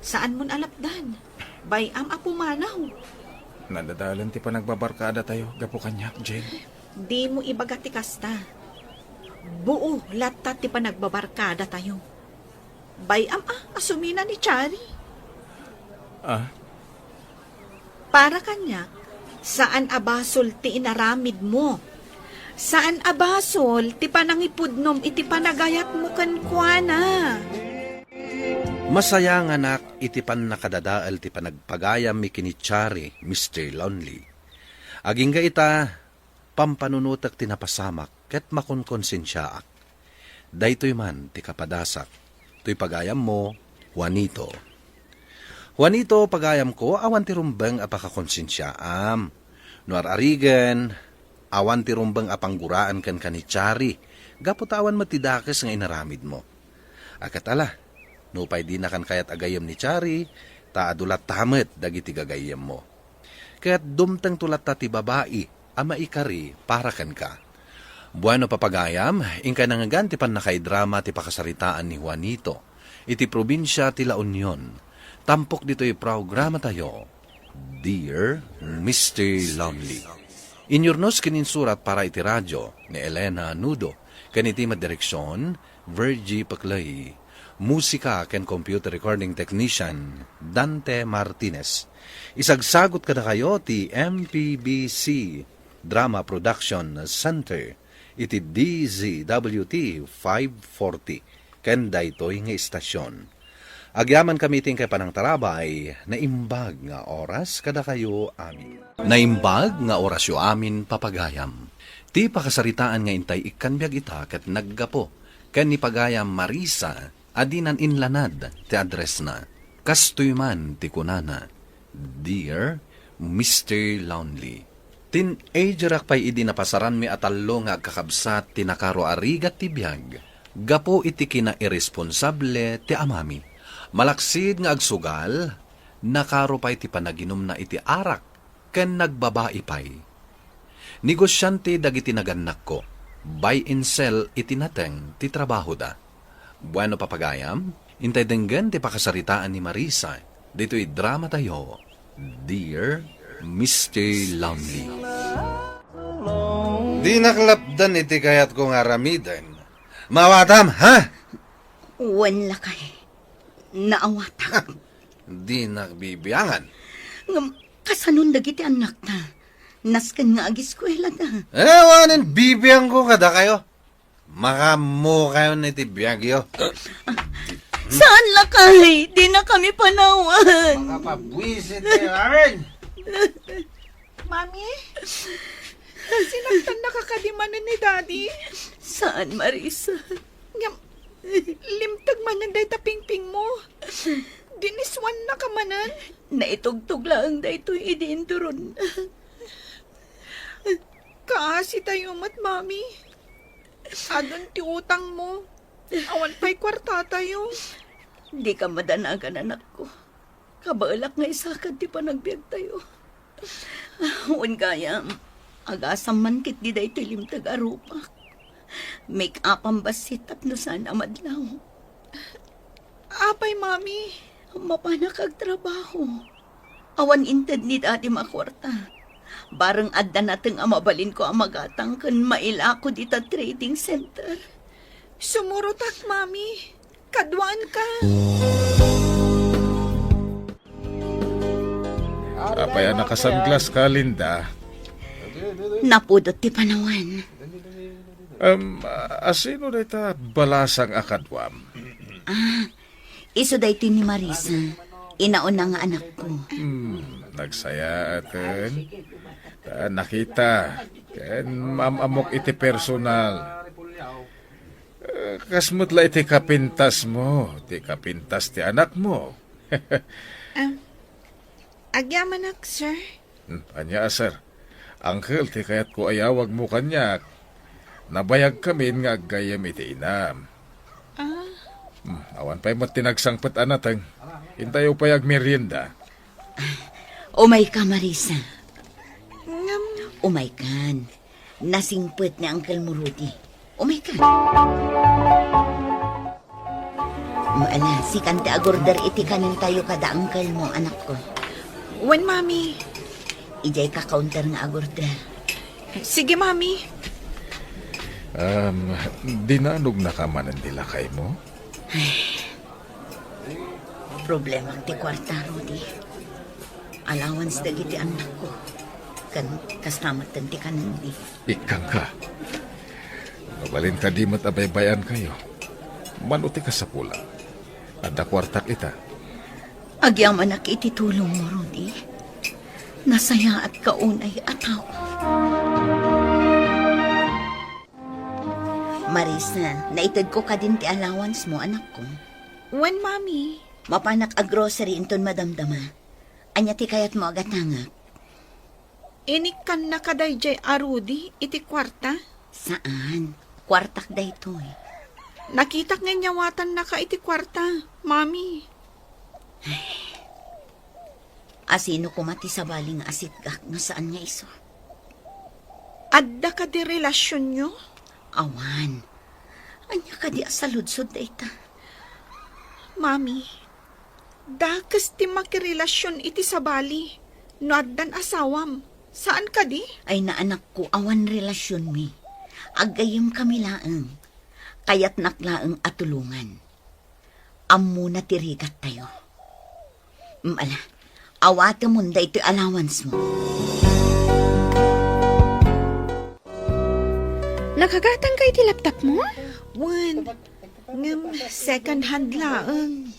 Saanmon a lapdan. Bay-am a pumanaw. Nadadaelen ti panagbabarkadatayo gapu kaniak, Jen. Dimo ibaga ti kasta. Buo latta ti panagbabarkadatayo. Bay-am a, a sumina ni Chari. Ah? Para kaniak, saan a basol ti inaramidmo. Saan a basol ti panangipudnom iti panagayatmo kenkuana. Masayanganak iti pannakadadael ti panagpagayammi ken ni Chari, Mister Lonely. Agingga ita, pampanunotek ti napasamak ket makonkonsensiaak. Daytoy man ti kapadasak toy pagayammo, Juanito. Juanito, pagayamko, awan ti rumbeng a pakakonsensiaam. No ar-arigen, awan ti rumbeng a pangguraan kenka ni Chari, gapu ta awan met ti dakes nga inaramidmo. A ket ala, nupay dinakan kayat a gayyem ni Chari, ta adu latta met dagiti gagayyemmo. Ket dumtengto latta ti babai a maikari para kenka. Bueno, papagayam, inkay nangngegan ti pannakaidrama ti pakasaritaan ni Juanito iti probinsia ti La Union. Tampok ditoy programatayo, Dear Mister Lonely. Inyurnos ken insurat para iti radio ni Elena Nudo, ken iti met direksion, Virgie Paclay. Musika ken computer recording technician, Dante Martinez. Isagsagot kadakayo ti M P B C Drama Production Center iti D Z W T five forty ken daytoy nga istasion. Agyamankami iti inkay panangtarabay, naimbag nga oras kadakayo amin. Naimbag nga orasyo amin, papagayam. Ti pakasaritaan nga intay ikkan biag ita ket naggapu ken ni pagayam Marisa a dinan inlanad ti addressna. Kastoy man ti kunana, "Dear Mister Lonely, teenagerak pay idi napasaranmi a tallo nga agkakabsat ti nakaro a rigat ti biag gapu iti kinairesponsable ti amami. Malaksid nga agsugal, nakaro pay ti panaginumna iti arak ken nagbabai pay. Negosiante dagiti nagannakko, buy and sell iti nateng ti trabahoda." Bueno, papagayam, intay denggen ti pakasaritaan ni Marisa ditoy dramatayo, Dear Mister Lonely. Dinak lapdan iti kayatko nga aramiden. Maawatam, ha? Wen, lakay. Naawatak. Dinak bibiangan. Ngem, kasanon dagiti annakta? Nasken nga agiskuelada. Eh, awanen bibiangko kadakayo. Makaammokayon iti biagyo. Saan, lakay? Dinakami panawan. Makapabwisit kayo, Aaron! Mami? Sinaktannaka kadi manen ni Daddy? Saan, Marisa? Ngem, limteg manen dayta pingpingmo. Diniswannaka manen. Naitugtog laeng daytoy idi induron. Kaasitayo met, Mami. Adun ti utangmo. Awan pay kuartatayo. Dika madanagan, anakko. Kabaelak nga isakad ti panagbiagtayo. Wen gayam, agasam man ketdi daytoy limteg a rupak. Make-upam bassit tapno saan a madlaw. Apay, Mami? Mapanak agtrabaho. Awan inted ni Daddy a kuarta. Bareng adda nateng a mabalinko a magatang ken mailako dita trading center. Sumurotak, Mami. Kaduaanka. Apay a nakasanglas ka, Linda? Napudot ti panawan. Em, asino dayta balasang a kaduam? Ah, isu daytoy ni Marisa. Inauna nga anakko. Hmm, nagsayaaten. Ta nakita, ken maam-ammok iti personal. Eh, kas met la iti kapintasmo, ti kapintas ti anakmo. Am, agyamanak, sir. Hmm, ania a sir? Uncle ti kayatko a yawagmo kaniak. Nabayagkamin nga aggayyem iti inam. Ah. Hmm, awan pay met ti nagsangpet a nateng. Intayo pay agmerienda. Umayka, Marisa. Ngem, umaykan. Nasingpet ni Uncle mo, Rudy. Umaykan. Ala, sikan ti agorder iti kanentayo kada uncle mo, anakko. Wen, Mami. Idiay ka counter nga agorder. Sige, Mami. Um, dinanogna ka manen ti lakaymo? Ay, problema ti kuarta, Rudy. Allowance dagiti annakko. Ken kasta metten ti kanenmi. Ikkangka. Mabalin ta di met a baybay-ankayo. Mano ti kasapulan? Adda kuartak ita. Agyamanak iti tulongmo, Rudy. Nasayaatka unay a tao. Marisa, naitedko kadin ti allowance mo, anakko. Wen, Mami. Mapanak a grocery inton madamdama. Ania ti kayatmo a gatangak? Inikkannaka daydiay a Rudy iti kuarta? Saan. Kuartak daytoy. Nakitak nga inyawatannaka iti kuarta, Mami. Ay. Asino koma ti sabali nga asitgak nga saan nga isu? Adda kadi relasionyo? Awan. Ania kadi a saludsod dayta? Mami, dakes ti makirelasion iti sabali no addan asawam. Saan kadi? Ay, naanakko, awan relasionmi. Aggayyemkami laeng. Kayatnak laeng a tulongan. Ammona ti rigattayo. Mm, ala, awatemon daytoy allowance mo. Nakagatangka iti laptop mo? Wen, ngem second hand laeng.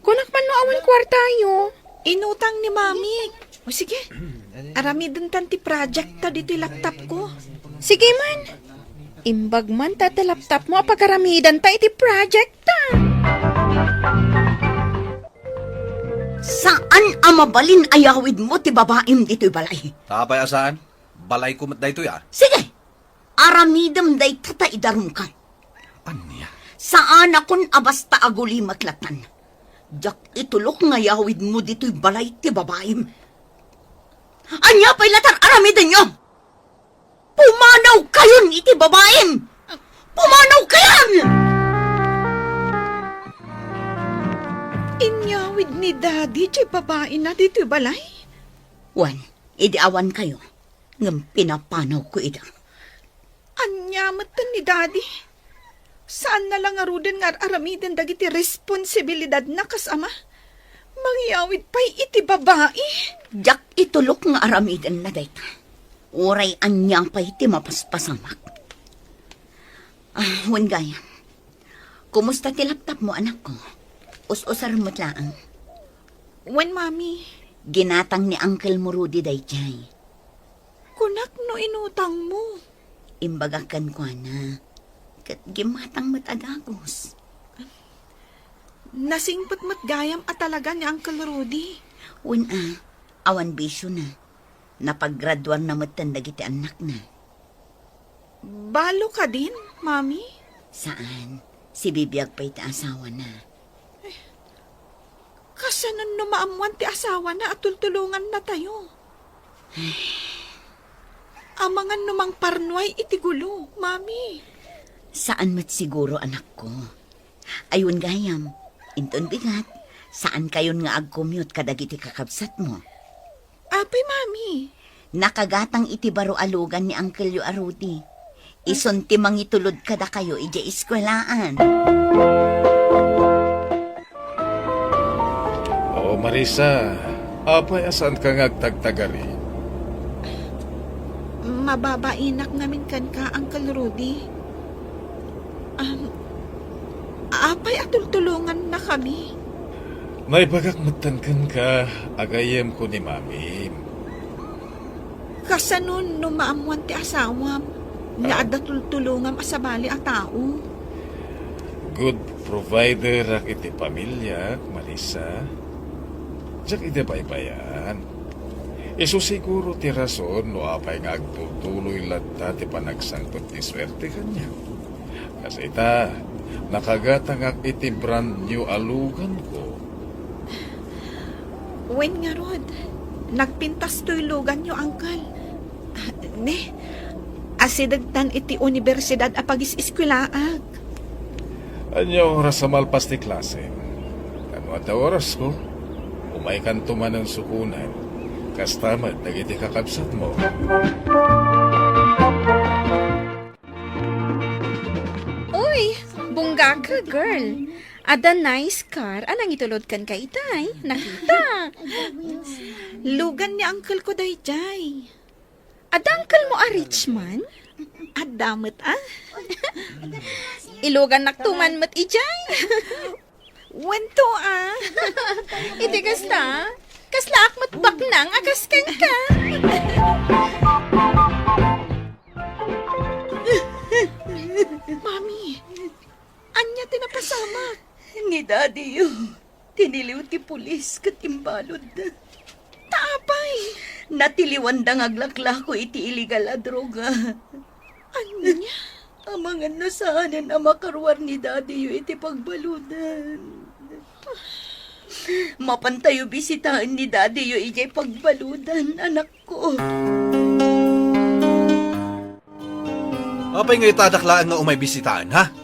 Kunak man no awan kuartayo. Inutang ni Mami. O sige, aramidentan ti project ta ditoy laptop ko. Sige man. Imbag man ta ti laptop mo a pagaramidanta iti project ta. Saan a mabalin a yawid mo ti babaim ditoy balay? Apay a saan? Balay ko met daytoy a. Sige! Aramidem dayta ta idarumkan. Ania? Saanakon a basta agulimek latan. Diak itulok nga yawid mo ditoy balay ti babaim. Ania pay latar aramidenyo? Pumanaw kayon iti babaim! Pumanaw kayon! Inyawid ni Daddy ti babaina ditoy balay? Wen, idi awan kayo, ngem pinapanaw ko ida. Ania metten ni Daddy? Saanna la ngaruden nga ar-aramiden dagiti responsibilidadna kas ama? Mangyawid pay iti babai? Diak itulok nga aramidenna dayta. Uray ania pay ti mapaspasamak. Ah, wen gayam. Kumusta ti laptop mo, anakko? Us-usar met laeng. Wen, Mami. Ginatang ni Uncle mo Rudy daydiay. Kunak no inutang mo. Imbagak kenkuana. Ket gimmatang met a dagus. Nasingpet met gayam a talaga ni Uncle Rudy. Wen a, awan bisio na. Napagraduarna metten dagiti annakna. Balo kadin, Mami? Saan. Sibibiag pay ti asawana. Kasanon no maammuan ti asawana a tultulongannatayo? Amangan no mangparnuay iti gulo, Mami. Saan met siguro, anakko. Ay, wen gayam, inton bigat, saankayon nga ag-commute kadagiti kakabsatmo? Apay, Mami? Nakagatang iti baro a lugan ni angkelyo a Rudy. Isun ti mangitulod kadakayo idiay eskuelaan. O, Marisa, apay a saanka nga agtagtagari? Mababainak ngamin kenka, Uncle Rudy. Um, apay a tultulongannakami? Naibagak metten kenka a gayyemko ni Mamim. Kasanon no maammuan ti asawam nga adda tultulongam a sabali a tao? Good providerak iti pamiliak, Marisa. Diak idi baybay-an. Isu siguro ti rason no apay nga agtutuloy latta ti panagsangpet ti suerte kaniak. Kas ita, nakagatangak iti brand new a luganko. Wen ngarud, nagpintas toy luganyo, Uncle. Ne, asidegtan iti universidad a pagis-eskuelaak. Ania oras a malpas ti klase? Ano adda orasko? Umaykanto manen sukonen. Kasta met dagiti kakabsatmo. Uy, bunggaka, girl. Adda nice car a nangitulod kenka itay. Nakita. Lugan ni uncle ko dayjay. Adda uncle mo a rich man? Adda met, a. Ilugannakto man met idiay. Wen to, a. Iti kasta, kaslaak met baknang a kas kenka. Mami, ania ti napasamak? Ni daddy-yo, tiniliw ti pulis ket imbaludda. Ta apay? Natiliwanda nga aglaklako iti illegal a droga. Ania? Amangan no saanen a makaruar ni daddy-yo iti pagbaludan. Mapantayo bisitaen ni daddy-yo idiay pagbaludan, anakko. Apay nga itadak laeng nga umay bisitaen, ha?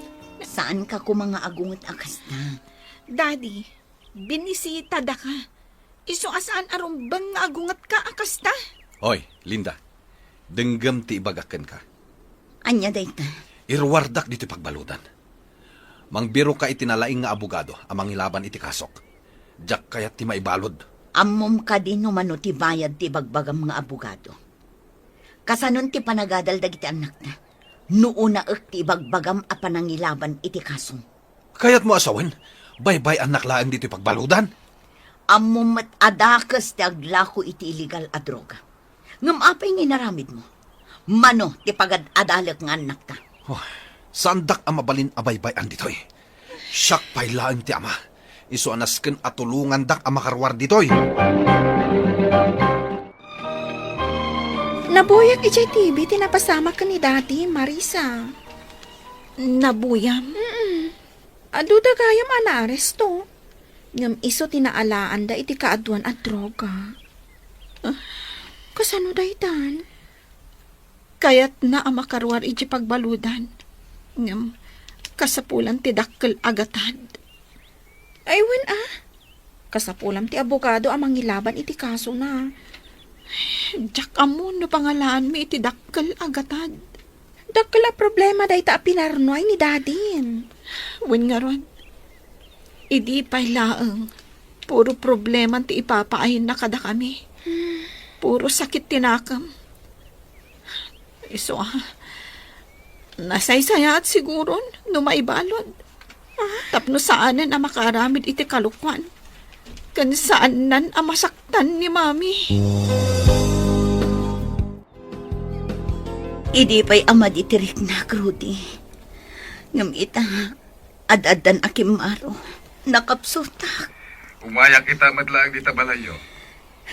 Saanka koma nga agunget a kasta. Daddy, binisitadaka. Isu a saan a rumbeng nga agungetka a kasta? Oy, Linda, denggem ti ibagak kenka. Ania dayta? Iruardak ditoy pagbaludan. Mangbiroka iti nalaing nga abogado a mangilaban iti kasok. Diak kayat ti maibalud. Ammom kadi no mano ti bayad ti ibagbagam nga abogado? Kasanon ti panagadal dagiti annakta? No unaek ti ibagbagam a panangilaban iti kasom. Kayatmo a sawen, baybay-annak laeng ditoy pagbaludan? Ammom met a dakes ti aglako iti illegal a droga. Ngem apay nga inaramidmo? Mano ti pagad-adalek nga annakta? Oh, saandak a mabalin a baybay-an ditoy. Siak pay laeng ti ama. Isu a nasken a tulongandak a makaruar ditoy. Nabuyak idiay T V ti napasamak ken ni Daddy, Marisa. Nabuyam? Mm-mm. Adu da gayam a naaresto. Ngem isu ti naalaanda iti kaaduan a droga. Ah, kasano daytan? Kayatna a makaruar iti pagbaludan. Ngem, kasapulan ti dakkel a gatad. Ay, wen a. Kasapulam ti abogado a mangilaban iti kasona. Diak ammo no pangalaanmi iti dakkel a gatad. Dakkel a problema dayta a pinarnuay ni dadin. Wen ngarud, idi pay laeng, puro problemam ti ipapaayna kadakami. Puro sakit ti nakem. Isu a, nasaysayaat siguron no maibalud. Tapno saanen a makaaramid iti kalokuan. Ken saannan a masaktan ni Mami. Idi pay a madi ti riknak, Rudy. Ngem ita, ad-addan a kimmaro. Nakapsutak. Umayak ita met laeng dita balayyo.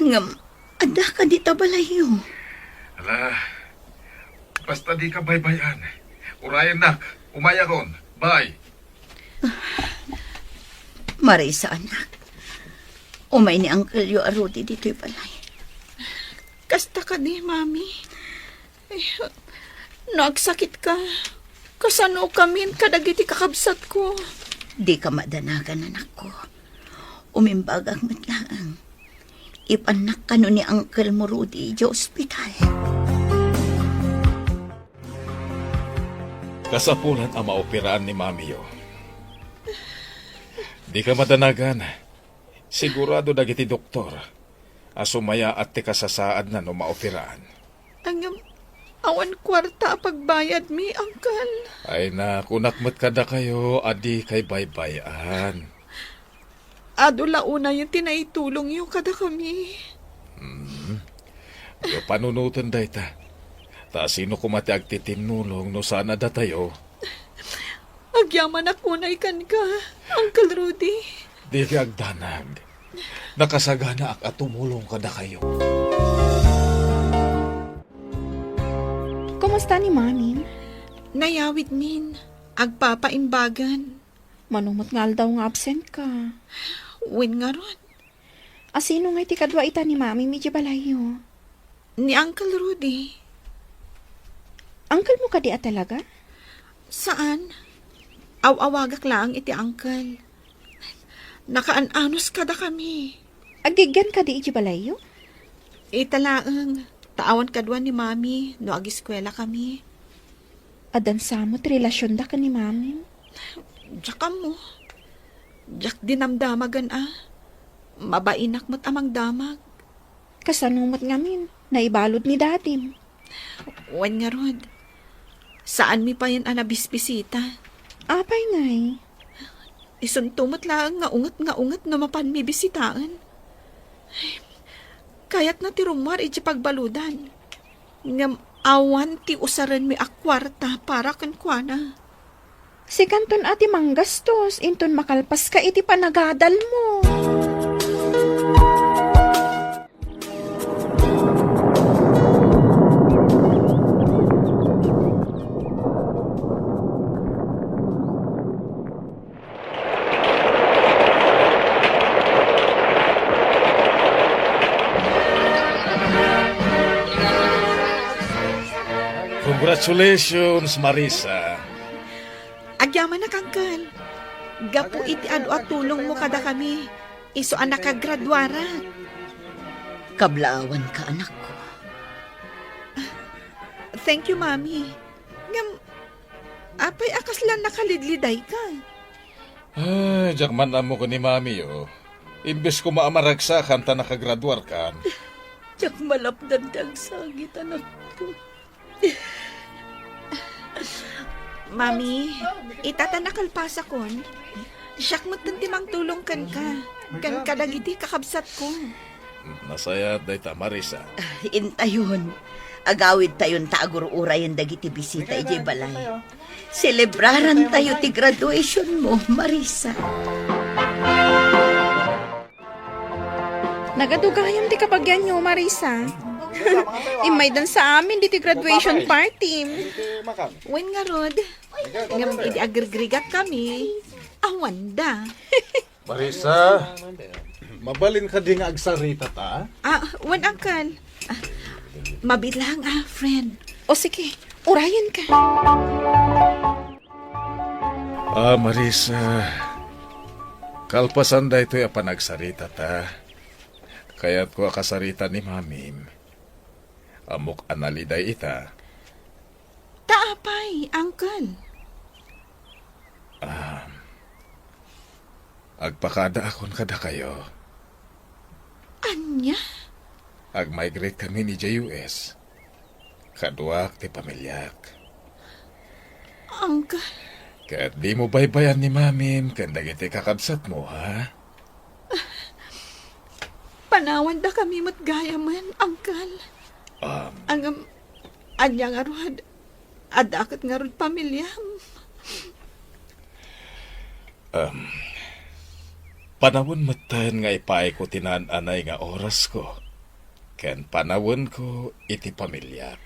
Ngem, Adda kadi ta balayyo? Ala, basta dika baybay-an. Urayennak, umayakon. Bye. Marisa, anak. Umay ni Uncle-yo a Rudy ditoy balay. Kasta kadi, Mami. Eh, no agsakitka, kasanokamin kadagiti kakabsatko? Dika madanagan, anakko. Umimbagak met laeng. Ipannak kano ni Uncle-mo Rudy idiay ospital. Kasapulan a maoperaan ni Mamiyo. Dika madanagan. Sigurado dagiti doktor a sumayaat ti kasasaadna no maoperaan. Ngem, awan kuarta a pagbayadmi, Uncle. Ay na, kunak met kadakayo a dikay baybay-an. Adu la unayen ti naitulongyo kadakami. Hmm. Diyo panunoten dayta. Ta sino koma ti agtitinnulong no saan a datayo? Agyamanak unay kenka, Uncle Rudy. Dika agdanag. Nakasaganaak a tumulong kadakayo. Kumusta ni Mamin? Nayawidmin. Agpapaimbagan. Mano met nga aldaw nga absent ka? Wen ngarud. A sino ngay ti kadua ita ni Mamim idiay balayyo? Ni Uncle Rudy. Uncle mo kadi a talaga? Saan. Aw-awagak laeng iti uncle. Nakaan-anos kadakami. Aggigian kadi idiay balayyo? Ita laeng, ta awan kadua ni Mami no agiskuela kami. Addan sa met relasionda ken ni Mamim? Diak ammo. Diak dinamdamagan a. Mabainak met a mangdamag. Kasano met ngamin? Naibalud ni Dadim? Wen ngarud, saanmi payen a nabisbisita. Apay ngay? Isunto met laeng nga unget nga unget no mapanmi bisitaen. Kayatna ti rummuar idiay pagbaludan. Ngem awan ti usarenmi a kuarta para kenkuana. Sikanton a ti manggastos, inton makalpaska iti panagadalmo. Congratulations, Marisa. Agyamanak, Uncle. Gapu iti adu a tulongmo kadakami, isu a nakagraduarak. Kablaawanka, anakko. Thank you, Mami. Ngem, apay a kasla nakalidlidayka? Ay, diak man ammo ken ni Mami, oh. Imbes koma a maragsakan ta nakagraduarkan. Diak malapdan ti agsakit, anakko. Mami, ita ta nakalpasakon, siak metten ti mangtulong kenka, ken kadagiti kakabsatko. Nasayaat dayta, Marisa. Intayon, agawidtayon ta agur-urayen dagiti bisita idiay balay. Selebrarantayo ti graduationmo, Marisa. Nagadugayam ti kabagianyo, Marisa. Immaydan sa amin diti graduation party. Wen ngarud, ngem idi agrigrigat kami, awanda. Marisa, mabalin kadi nga agsarita ta? Ah, wen, uncle. Ah, mabiit lang, ah, friend. O sige, urayen ka. Ah, Marisa, kalpasan daytoy a panagsarita ta, kayatko a kasarita ni Mamim. Ammok a naliday ita. Ta apay, uncle? Ah, agpakadaakon kadakayo. Ania? Agmigrate kami idiay U S. Kaduak ti pamiliak. Uncle. Ket dimo baybayan ni Mamim ken dagiti kakabsatmo, ha? Panawandakami met gayamen, uncle. Um, Ngem, ania ngarud, adda ket ngarud pamiliam. Um, panawen metten nga ipaayko ti naan-anay nga orasko ken panawenko iti pamiliak.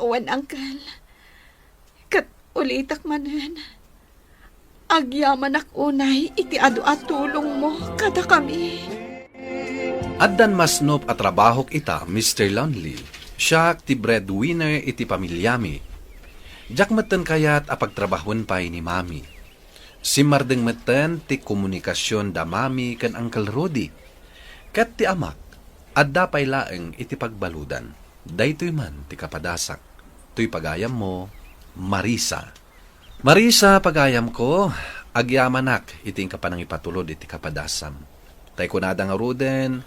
Wen, Uncle. Ket ulitek manen, agyamanak unay iti adu a tulongmo kadakami. Addan masnop a trabahok ita, Mister Lonely. Siak ti breadwinner iti pamiliami. Diak metten kayat a pagtrabahoen pay ni Mami. Simmardeng metten ti komunikasion da Mami ken Uncle Rudy. Ket ti amak, adda pay laeng iti pagbaludan. Daytoy man ti kapadasak. Toy pagayammo, Marisa. Marisa, pagayamko, agyamanak iti inka panangipatulod iti kapadasam. Tay kunada ngaruden,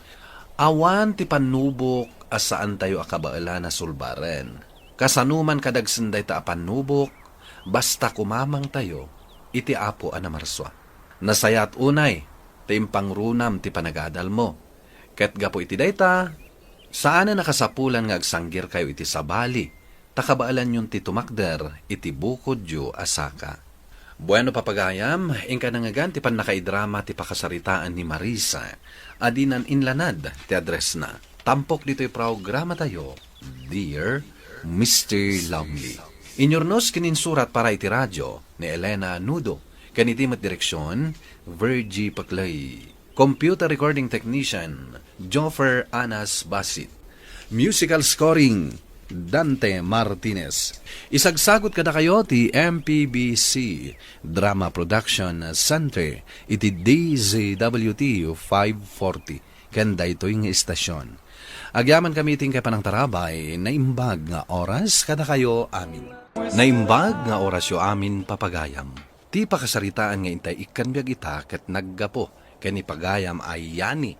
awan ti pannubok a saantayo a kabaelan a sulbaren. Kasano man kadagsen dayta a pannubok, basta kumamangtayo iti Apo a Namarsua. Nasayaat unay ti impangrunam ti panagadalmo. Ket gapu iti dayta, saanen a kasapulan nga agsanggirkayo iti sabali, ta kabaelanyon ti tumakder iti bukodyo a saka. Bueno, papagayam, inka nangngegan ti pannakaidrama ti pakasaritaan ni Marisa, a dinan inlanad ti addressna. Tampok ditoy programatayo, Dear Mister Lonely. Inyurnos ken insurat para iti radio ni Elena Nudo, ken iti met direksion, Virgie Paclay. Computer recording technician, Joffer Anas Basit. Musical scoring, Dante Martinez. Isagsagut kadakayo ti M P B C Drama Production Center iti D Z W T five forty ken daytoy nga istasion. Agyamankami iti inkay panangtarabay, naimbag nga oras kadakayo amin. Naimbag nga orasyo amin, papagayam. Ti pakasaritaan nga intay ikkan biag ita ket naggapu ken ni pagayam a Yani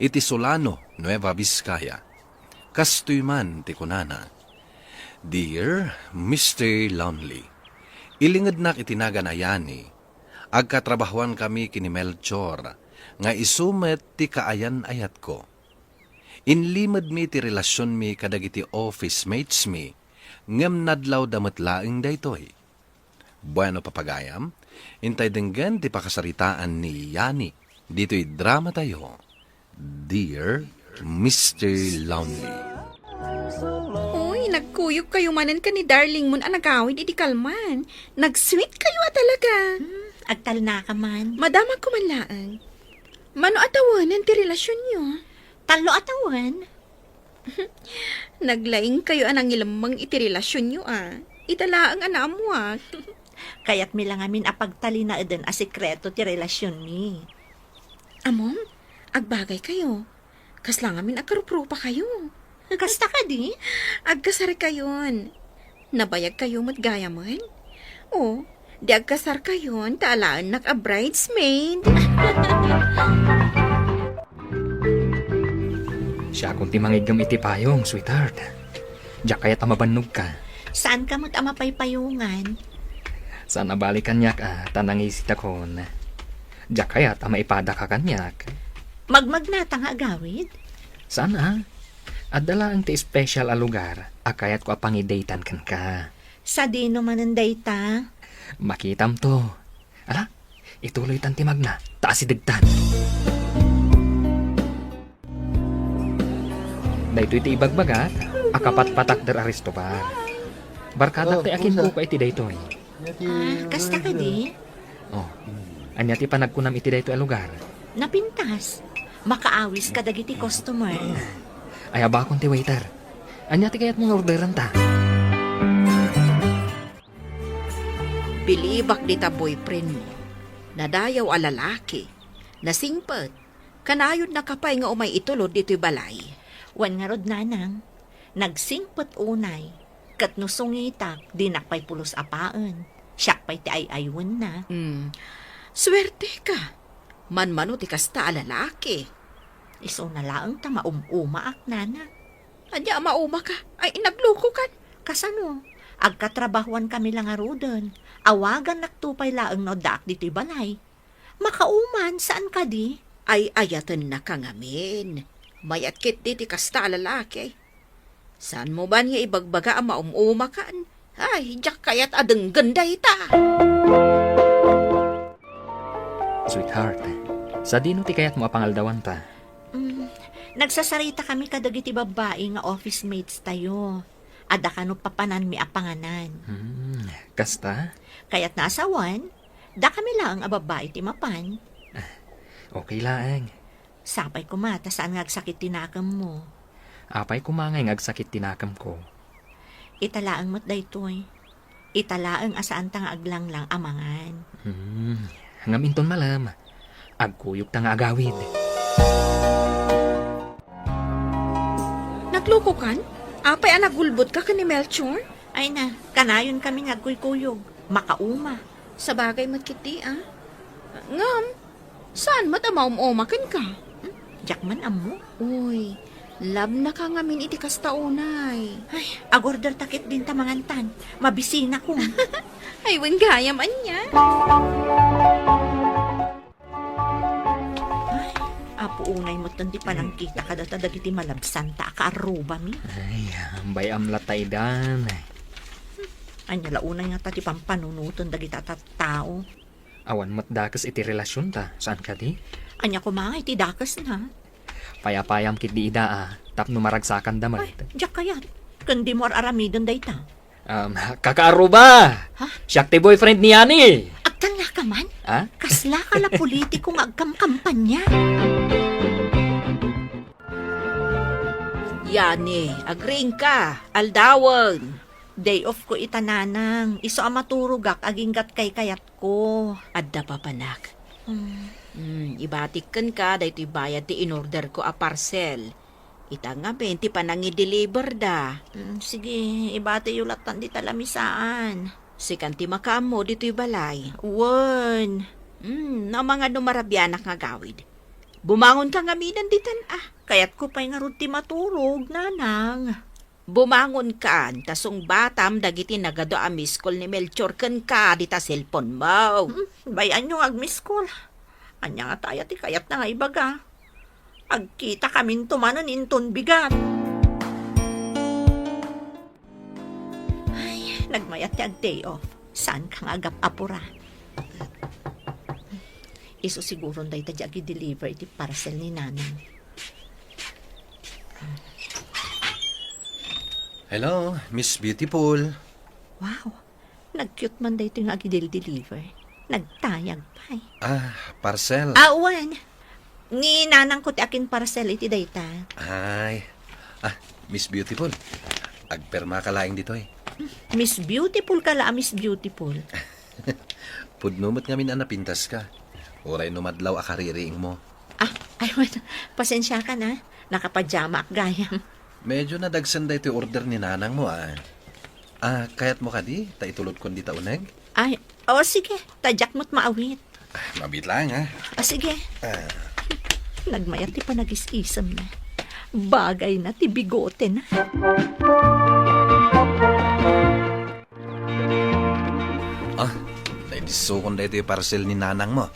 iti Solano, Nueva Vizcaya. Kastoy man ti kunana, Dear Mister Lonely, ilingednak iti nagan a Yani, agkatrabahoankami ken ni Melchor, nga isu met ti kaayan-ayatko. Inlimedmi ti relasionmi kadagiti office mates mi, ngem nadlawda met laeng daytoy. Bueno, papagayam, intay denggen ti pakasaritaan ni Yani ditoy dramatayo, Dear Mister Lonely. Uy, nagkuyogkayo manen ken ni darlingmon a nagawid idi kalman. Nag-sweetkayo a talaga. Hmm, agtalnaka man. Madamagko man laeng. Mano a tawenen ti relasionyo? Tallo a tawen. Naglaingkayo a nangilemmeng iti relasionyo a. Ita laeng a naammuak. Kayatmi la ngamin a pagtalinaeden a sekreto ti relasionmi. Ammom, agbagaykayo. Kasla ngamin agkaruprupakayo. Kasta kadi? Agkasarkayon. Nabayagkayo met gayamen? O, di agkasarkayon ta alaennak a bridesmaid. Siakon ti mangiggem iti payong, sweetheart. Diak kayat a mabannogka. Saanka met a mapaypayongan? Saan a bali kaniak a ta nangisitakon. Diak kayat a maipadaka kaniak. Magmagnata nga agawid? Saan a. Adda laeng ti special a lugar a kayatko a pangidatean kenka. Sadino manen dayta? Makitamto. Ala, ituloytan ti magna, ta asidegtan. Daytoy ti ibagbagak a kapatpatakder a resto bar. Barkadak ti akinkuka iti daytoy. Ah, kasta kadi? Oh, ania ti panagkunam iti daytoy a lugar? Napintas. Makaawis kadagiti customer. Ayabakon ti waiter. Ania ti kayatmo nga orderenta? Bilibak dita boyfriendmo. Nadayaw a lalaki. Nasingpet. Kanayodnaka pay nga umay itulod ditoy balay. Wen ngarud, nanang, nagsingpet unay, ket no sungitak, dinak pay pulos a paen. Siak pay ti ay-aywenna. Hmm. Suerteka. Manmano ti kasta a lalaki. Isuna laeng ta maum-umaak, nana. Ania a maumaka? Ay, naglukokan. Kasano? Agkatrabahoankami la ngaruden. Awagannakto pay laeng no addaak ditoy balay. Makauman, saan kadi? Ay-ayatennaka ngamin. Mayat ketdi ti kasta a lalaki. Saanmo ban nga ibagbaga a maum-umakan? Ay, diak kayat a denggen dayta. Sweetheart, sadino ti kayatmo a pangaldawanta? Mm, Nagsasarita kami kadagiti babbai nga office mates tayo. Adda kano papananmi a panganan. Hmm, kasta? Kayatna a sawen, dakami laeng a babbai ti mapan. Okay laeng. Sapay koma ta saan nga agsakit ti nakemmo. Apay koma ngay nga agsakit ti nakemko? Ita laeng met daytoy. Ita laeng a saanta nga aglanglang a mangan. Hmm, ngem inton malem, agkuyogta nga agawid. Naglukokan? Apay a nagulbotka ken ni Melchor? Ay na, kanayon kami nga agkuykuyog. Makauma. Sabagay met ketdi, a. Ngem, saan met a maum-uma kenka? Hmm? Diak man ammo. Uy, love naka ngamin iti kasta unay. Ay, agorder ta ketdin ta mangantan. Mabisinakon. Ay, wen gayam ania. Ay, apo unay met ti panangkita kadata dagiti malabsanta a kaarrubami. Ay, bay-am latta idan. Ania la unay ngata ti pampanunoten dagita tattao? Awan met dakes iti relasionta, saan kadi? Ania koma nga iti dakesna? Payapayam ketdi ida a, tapno maragsakanda met. Ay, diak kayat. Ken dimo ar-aramiden dayta. Um, kakaarruba! Ha? Siak ti boyfriend ni Yani! Agtangaka man? Ha? Kasla ka la politiko nga agkamkampanya? Yani, agriingka, aldawen. Day off ko ita, nanang. Isu a maturogak aginggat kaykayatko. Adda papanak. Hmm. Hmm, ibatik kenka daytoy bayad ti inorderko a parcel. Ita ngamin ti panangideliverda. Hmm, sige, ibatiyo lattan dita lamisaan. Sikan ti makaammo ditoy balay. Wen. Hmm, no amangan no marabianak nga agawid. Bumangonka ngaminen ditan, ah. Kayatko pay ngarud ti maturog, nanang. Bumangonkan, ta sungbatam dagiti nagadu a miss call ni Melchor kenka dita cellphone mo. Hmm, bay-anyo nga ag-miss call. Ania ngata aya ti kayatna nga ibaga? Agkitakaminto manen inton bigat. Ay, nagmayat ti ag-day off. Saanka nga agap-apura? Isu siguron dayta ti agi-deliver iti parcel ni Nanang. Hello, Miss Beautiful. Wow, nag-cute man daytoy nga agi-del-deliver. Nagtayag pay. Ah, parcel. Ah, wen. Ni nanangko ti akin-parcel iti dayta. Ay. Ah, Miss Beautiful. Agpermaka laeng ditoy. Miss Beautiful ka la a Miss Beautiful. Pudno met ngamin a napintaska. Uray no madlaw a kaririingmo. Ah, ay, wen. Pasensiakan, ah. Nakapajamaak gayam. Medyo nadagsen daytoy order ni nanangmo, ah. Ah, kayatmo kadi ta itulodkon dita uneg? Ay, o, sige. Ta diak met maawit. Ah, mabiit laeng, ha? Ah, sige. Ah. Nagmayat ti panagis-isemna. Bagayna ti bigotena. Ah, naidissokon daytoy parcel ni nanangmo.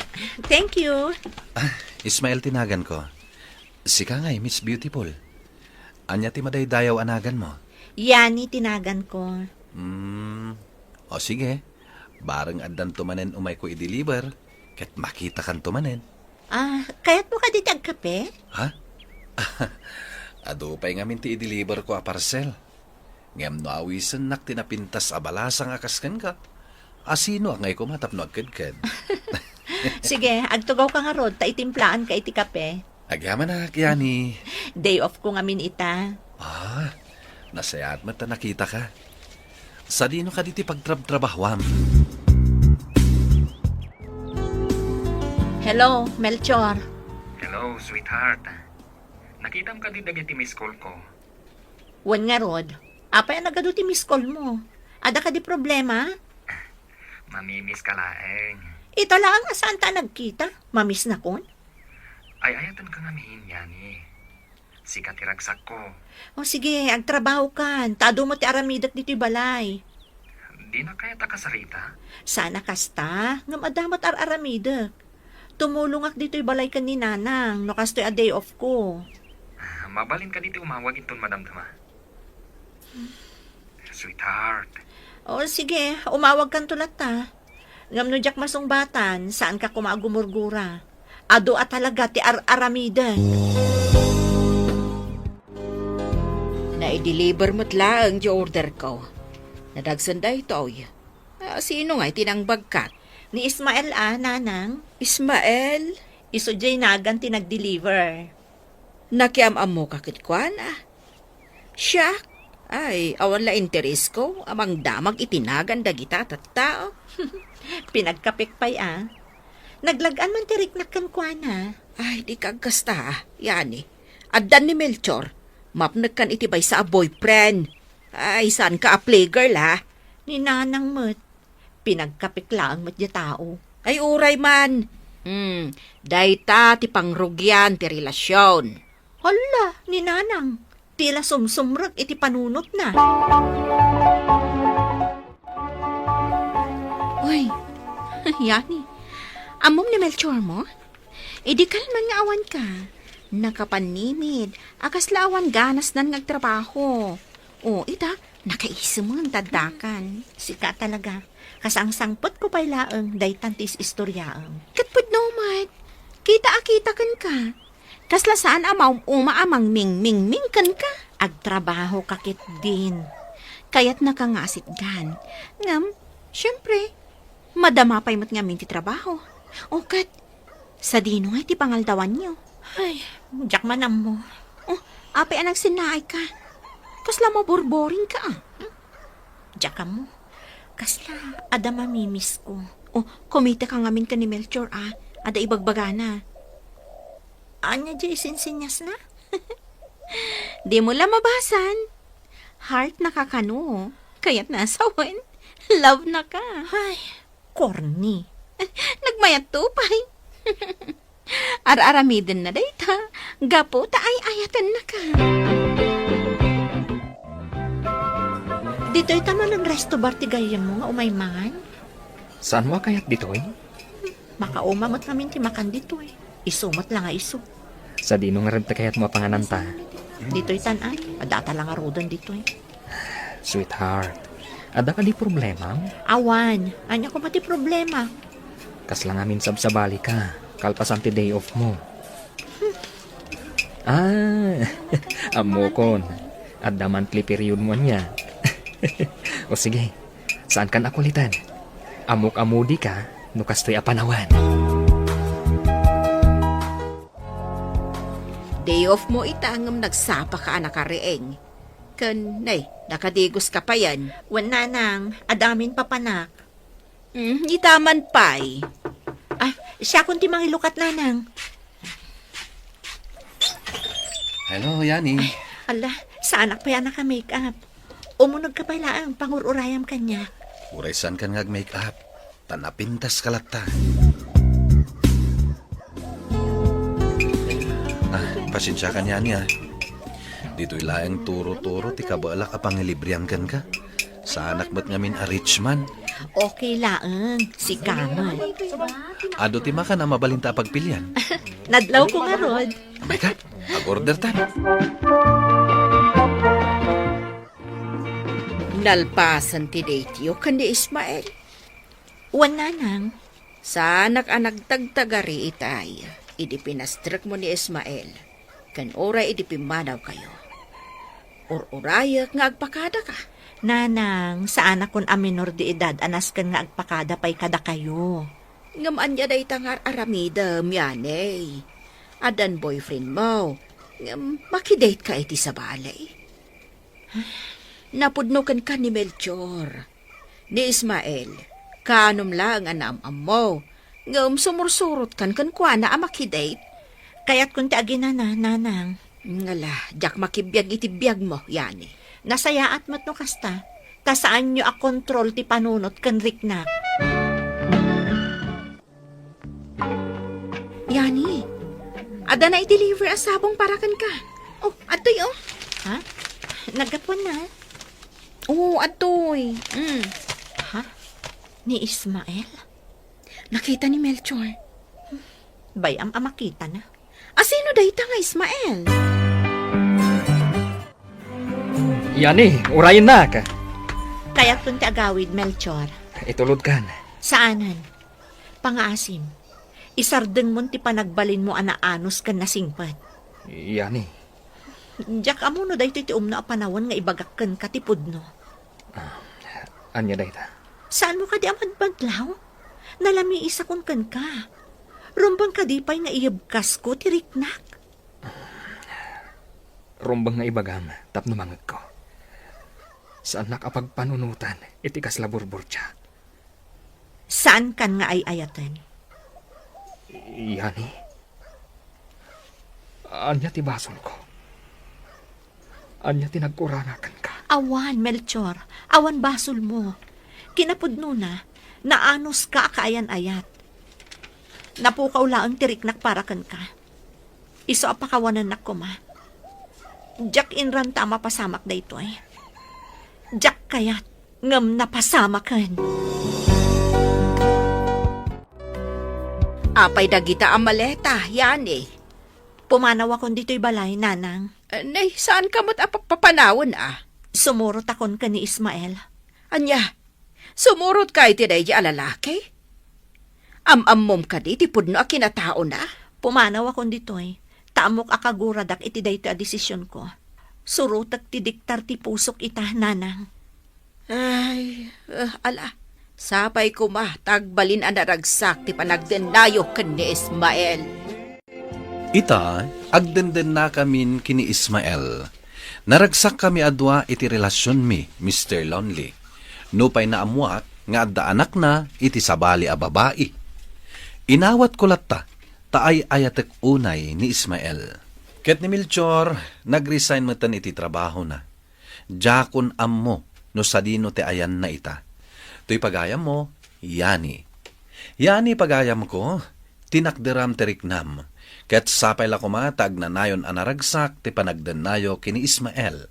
Thank you. Ah, Ismael ti naganko. Sika ngay, Miss Beautiful. Ania ti madaydayaw a naganmo? Yani ti naganko. Hmm. O sige. Bareng addanto manen umayko i-deliver, ket makitakanto manen. Ah, kayatmo kadi ti agkape? Ha? Adu pay ngamin ti i-deliverko a parcel. Ngem no awisennak ti napintas a balasang a kas kenka, asinoak ngay koma tapno agkedked? Sige, agtugawka ngarud ta itimplaanka iti kape. Agyamanak, Yani. Day off ko ngamin ita. Ah, nasayaat met ta nakitaka. Sadino kadi ti pagtrabtrabahuam? Hello, Melchor. Hello, sweetheart. Nakitam kadi dagiti miss call ko? Wen ngarud, apay a nagadu ti miss call mo? Adda kadi problema? Mamimiss ka laeng. Ita laeng a saanta a nagkita, mamiss nakon? Ay-ayatenka ngamin, Yani. Sika ti ragsakko. O sige, agtrabahokan, ta adu met ti aramidek ditoy balay. Dina kayat a kasarita? Sana kasta, ngem adda met ar-aramidek. Tumulongak ditoy balay ken ni Nanang, no kastoy a day off ko. Mabalin kadi ti umawag inton madamdama? Sweetheart. O, sige, umawagkanto latta. Ngem no diak masungbatan, saanka koma a gumurgura. Adu a talaga ti ar-aramidek. I-deliver met laeng ti order ko. Nadagsen daytoy. Ah, sino nga iti nangbagkat? Ni Ismael a, nanang. Ismael? Isu diay nagan ti nag-deliver. Nakiam-ammoka kenkuana? Siak? Ay, awan la interesko a mangdamag iti nagan dagita a tattao. Pinagkapek pay a. Naglag-an man ti riknak kenkuana. Ay, di ka agkasta, Yani. Addan ni Melchor. Mapnekkan iti maysa a boyfriend. Ay, saan ka a playgirl, ha? Ni nanang met. Pinagkapek laeng met diay tao. Ay, uray man. Hmm, dayta ti pangrugian ti relasion. Hala, ni nanang. Tila sumsumrek iti panunotna. Uy, Yani. Ammom ni Melchor mo? Idi kalman nga awan ka, nakapannimid a kasla awan ganasnan nga agtrabaho. O, ita, nakaisemen ta addakan. Sika talaga. Kasangsangpetko pay laeng daytan ti is-istoriaem. Ket pudno met. Kita a kita kenka. Kasla saan a maum-uma a mangmingmingming kenka. Agtrabaho ka ketdin. Kayatnaka nga asitgan. Ngem, siempre, madama pay met ngamin ti trabaho. O ket, sadino ngay ti pangaldawanyo? Ay, diak man ammo. O, apay a nagsennaay ka? Kasla maborboring ka, a? Diak ammo. Kasla adda mamimisko. O, kumita ka ngamin ken ni Melchor, a. Adda ibagbagana. Ania diay isinsinyasna? Dimo la mabasan. Heart na ka kano. Kayatna a sawen. Love na ka. Ay, corny. Nagmayat to pay. Ar-aramidenna dayta, gapu ta ay-ayatenna ka. Ditoy ta manen resto bar ti gayyemmo nga umay man? Saanmo a kayat ditoy? Makauma met ngamin ti makan ditoy. Isu met la nga isu. Sadino ngarud ti kayatmo a pangananta? Ditoy tan-ay, adda ta la ngaruden ditoy. Sweetheart, adda kadi problemam? Awan, ania koma ti problema? Kasla ngamin sabsabali ka, kalpasan ti day off mo. Ah, ammokon, adda monthly period mo ania. O sige, saan kan a kuliten? Ammok a moody ka no kastoy a panawen. Day off mo ita ngem nagsapa ka a nakariing. Ken, nay, nakadigos ka payen. Wen nanang, adda ngamin papanak. Mm, ita man pay. Ah, siakon ti mangilukat, nanang. Hello, Yani. Ala, saanak pay a naka-make up. Umuneg ka pay laeng, pangur-urayam kaniak. Uray saan kan nga ag-make up. Ta napintas ka latta. Ah, pasensia ka, Yani, a. Ditoy laeng turo-turo ti kabaelak a pangilibrian kenka. Saanak met ngamin a rich man. Okay laeng, sika met. Adu ti makan a mabalinta a pagpilian. Nadlawko ngarud. Amay ka, ag-order ta. Nalpasen ti date yo ken ni Ismael. Wen, nanang. Saanak a nagtagtagari itay idi pinastrekmo ni Ismael, ken uray idi pimmanawkayo. Ur-urayek nga agpakadaka. Nanang, saanakon a minor de edad a nasken nga agpakada pay kadakayo. Ngem ania dayta nga ar-aramidem, Yani? Addan boyfriendmo, ngem makidate ka iti sabali. Napudno kenka ni Melchor. Ni Ismael, kaanum laeng a naam-ammo, ngem sumursurot kan kenkuana a makidate. Kayatkon ti aginana, nanang. Ngala, diak makibiag iti biagmo, Yani. Nasayaat met no kasta, ta saanyo a kontrol ti panunot ken riknak. Yani, adda na i-deliver a sabong para kenka. Oh, adtoy, oh. Ha? Naggapuan na? Oo, adtoy. Mm. Ha? Ni Ismael? Nakita ni Melchor. Bay-am a makita na. Asino dayta nga Ismael? Yani, urayennak. Kayatton ti agawid, Melchor. Itulodkan. Saanen. Pangaasim. Isardengmon ti panagbalinmo a naanus ken nasingpet. Yani. Diak ammo no daytoy ti umno a panawen nga ibagak kenka ti pudno. Ania dayta? Saanmo kadi a madmadlaw? Nalamiisakon kenka. Rumbeng kadi pay nga iyebkasko ti riknak? Rumbeng nga ibagam tapno mangegko. Saannak a pagpanunotan iti kasla burburtia. Saankan nga ay-ayaten? Yani? Ania ti basolko? Ania ti nagkurana kenka? Awan, Melchor. Awan basolmo. Kinapudnona, naanuska a kaayan-ayat. Napukaw laeng ti riknak para kenka. Isu a pakawanennak koma. Diak inranta a mapasamak daytoy. Diak kayat ngem napasamaken. Apay dagita a maleta, Yani? Pumanawakon ditoy balay, Nanang. Nay, saanka met a papanawen a? Sumurotakon ken ni Ismael. Ania? Sumurotka iti daydi a lalaki? Am-ammom kadi ti pudno a kinataona? Pumanawakon ditoy, ta ammok a kaguradak iti daytoy a desisionko. Surotek ti diktar ti pusok ita, Nanang. Ay, eh, ala, sapay koma ta agbalin a naragsak ti panagdennayo ken ni Ismael. Ita, agdendennakamin ken ni Ismael. Naragsakkami a dua iti relasionmi, Mister Lonely. Nupay naammoak nga adda anakna iti sabali a babai. Inawatko latta, ta ay-ayatek unay ni Ismael. Ket ni Melchor, nag-resign metten iti trabahona. Diakon ammo no sadino ti ayanna ita. Toy pagayammo, Yani. Yani, pagayamko, tinakderam ti riknam, ket sapay la koma ta agnanayon a naragsak ti panagdennayo ken ni Ismael.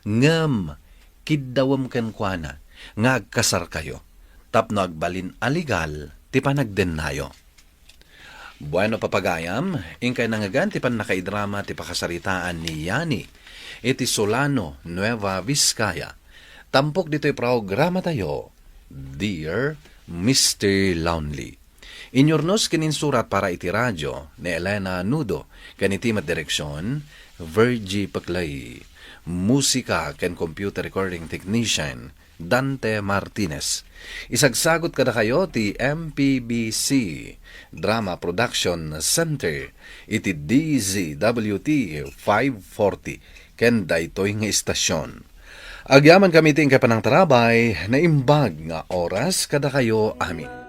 Ngem kiddawem kenkuana nga agkasarkayo tapno agbalin a legal ti panagdennayo. Bueno, papagayam, inkay nangngegan ti pannakaidrama ti pakasaritaan ni Yani iti Solano, Nueva Vizcaya. Tampok ditoy programatayo, Dear Mister Lonely. Inyurnos ken insurat para iti radio ni Elena Nudo, ken iti met direksion, Virgie Peclay. Musika ken computer recording technician, Dante Martinez. Isagsagut kadakayo ti M P B C Drama Production Center iti D Z W T five forty ken daytoy nga istasyon. Agyamankami iti inkay panangtarabay, naimbag nga oras kadakayo amin.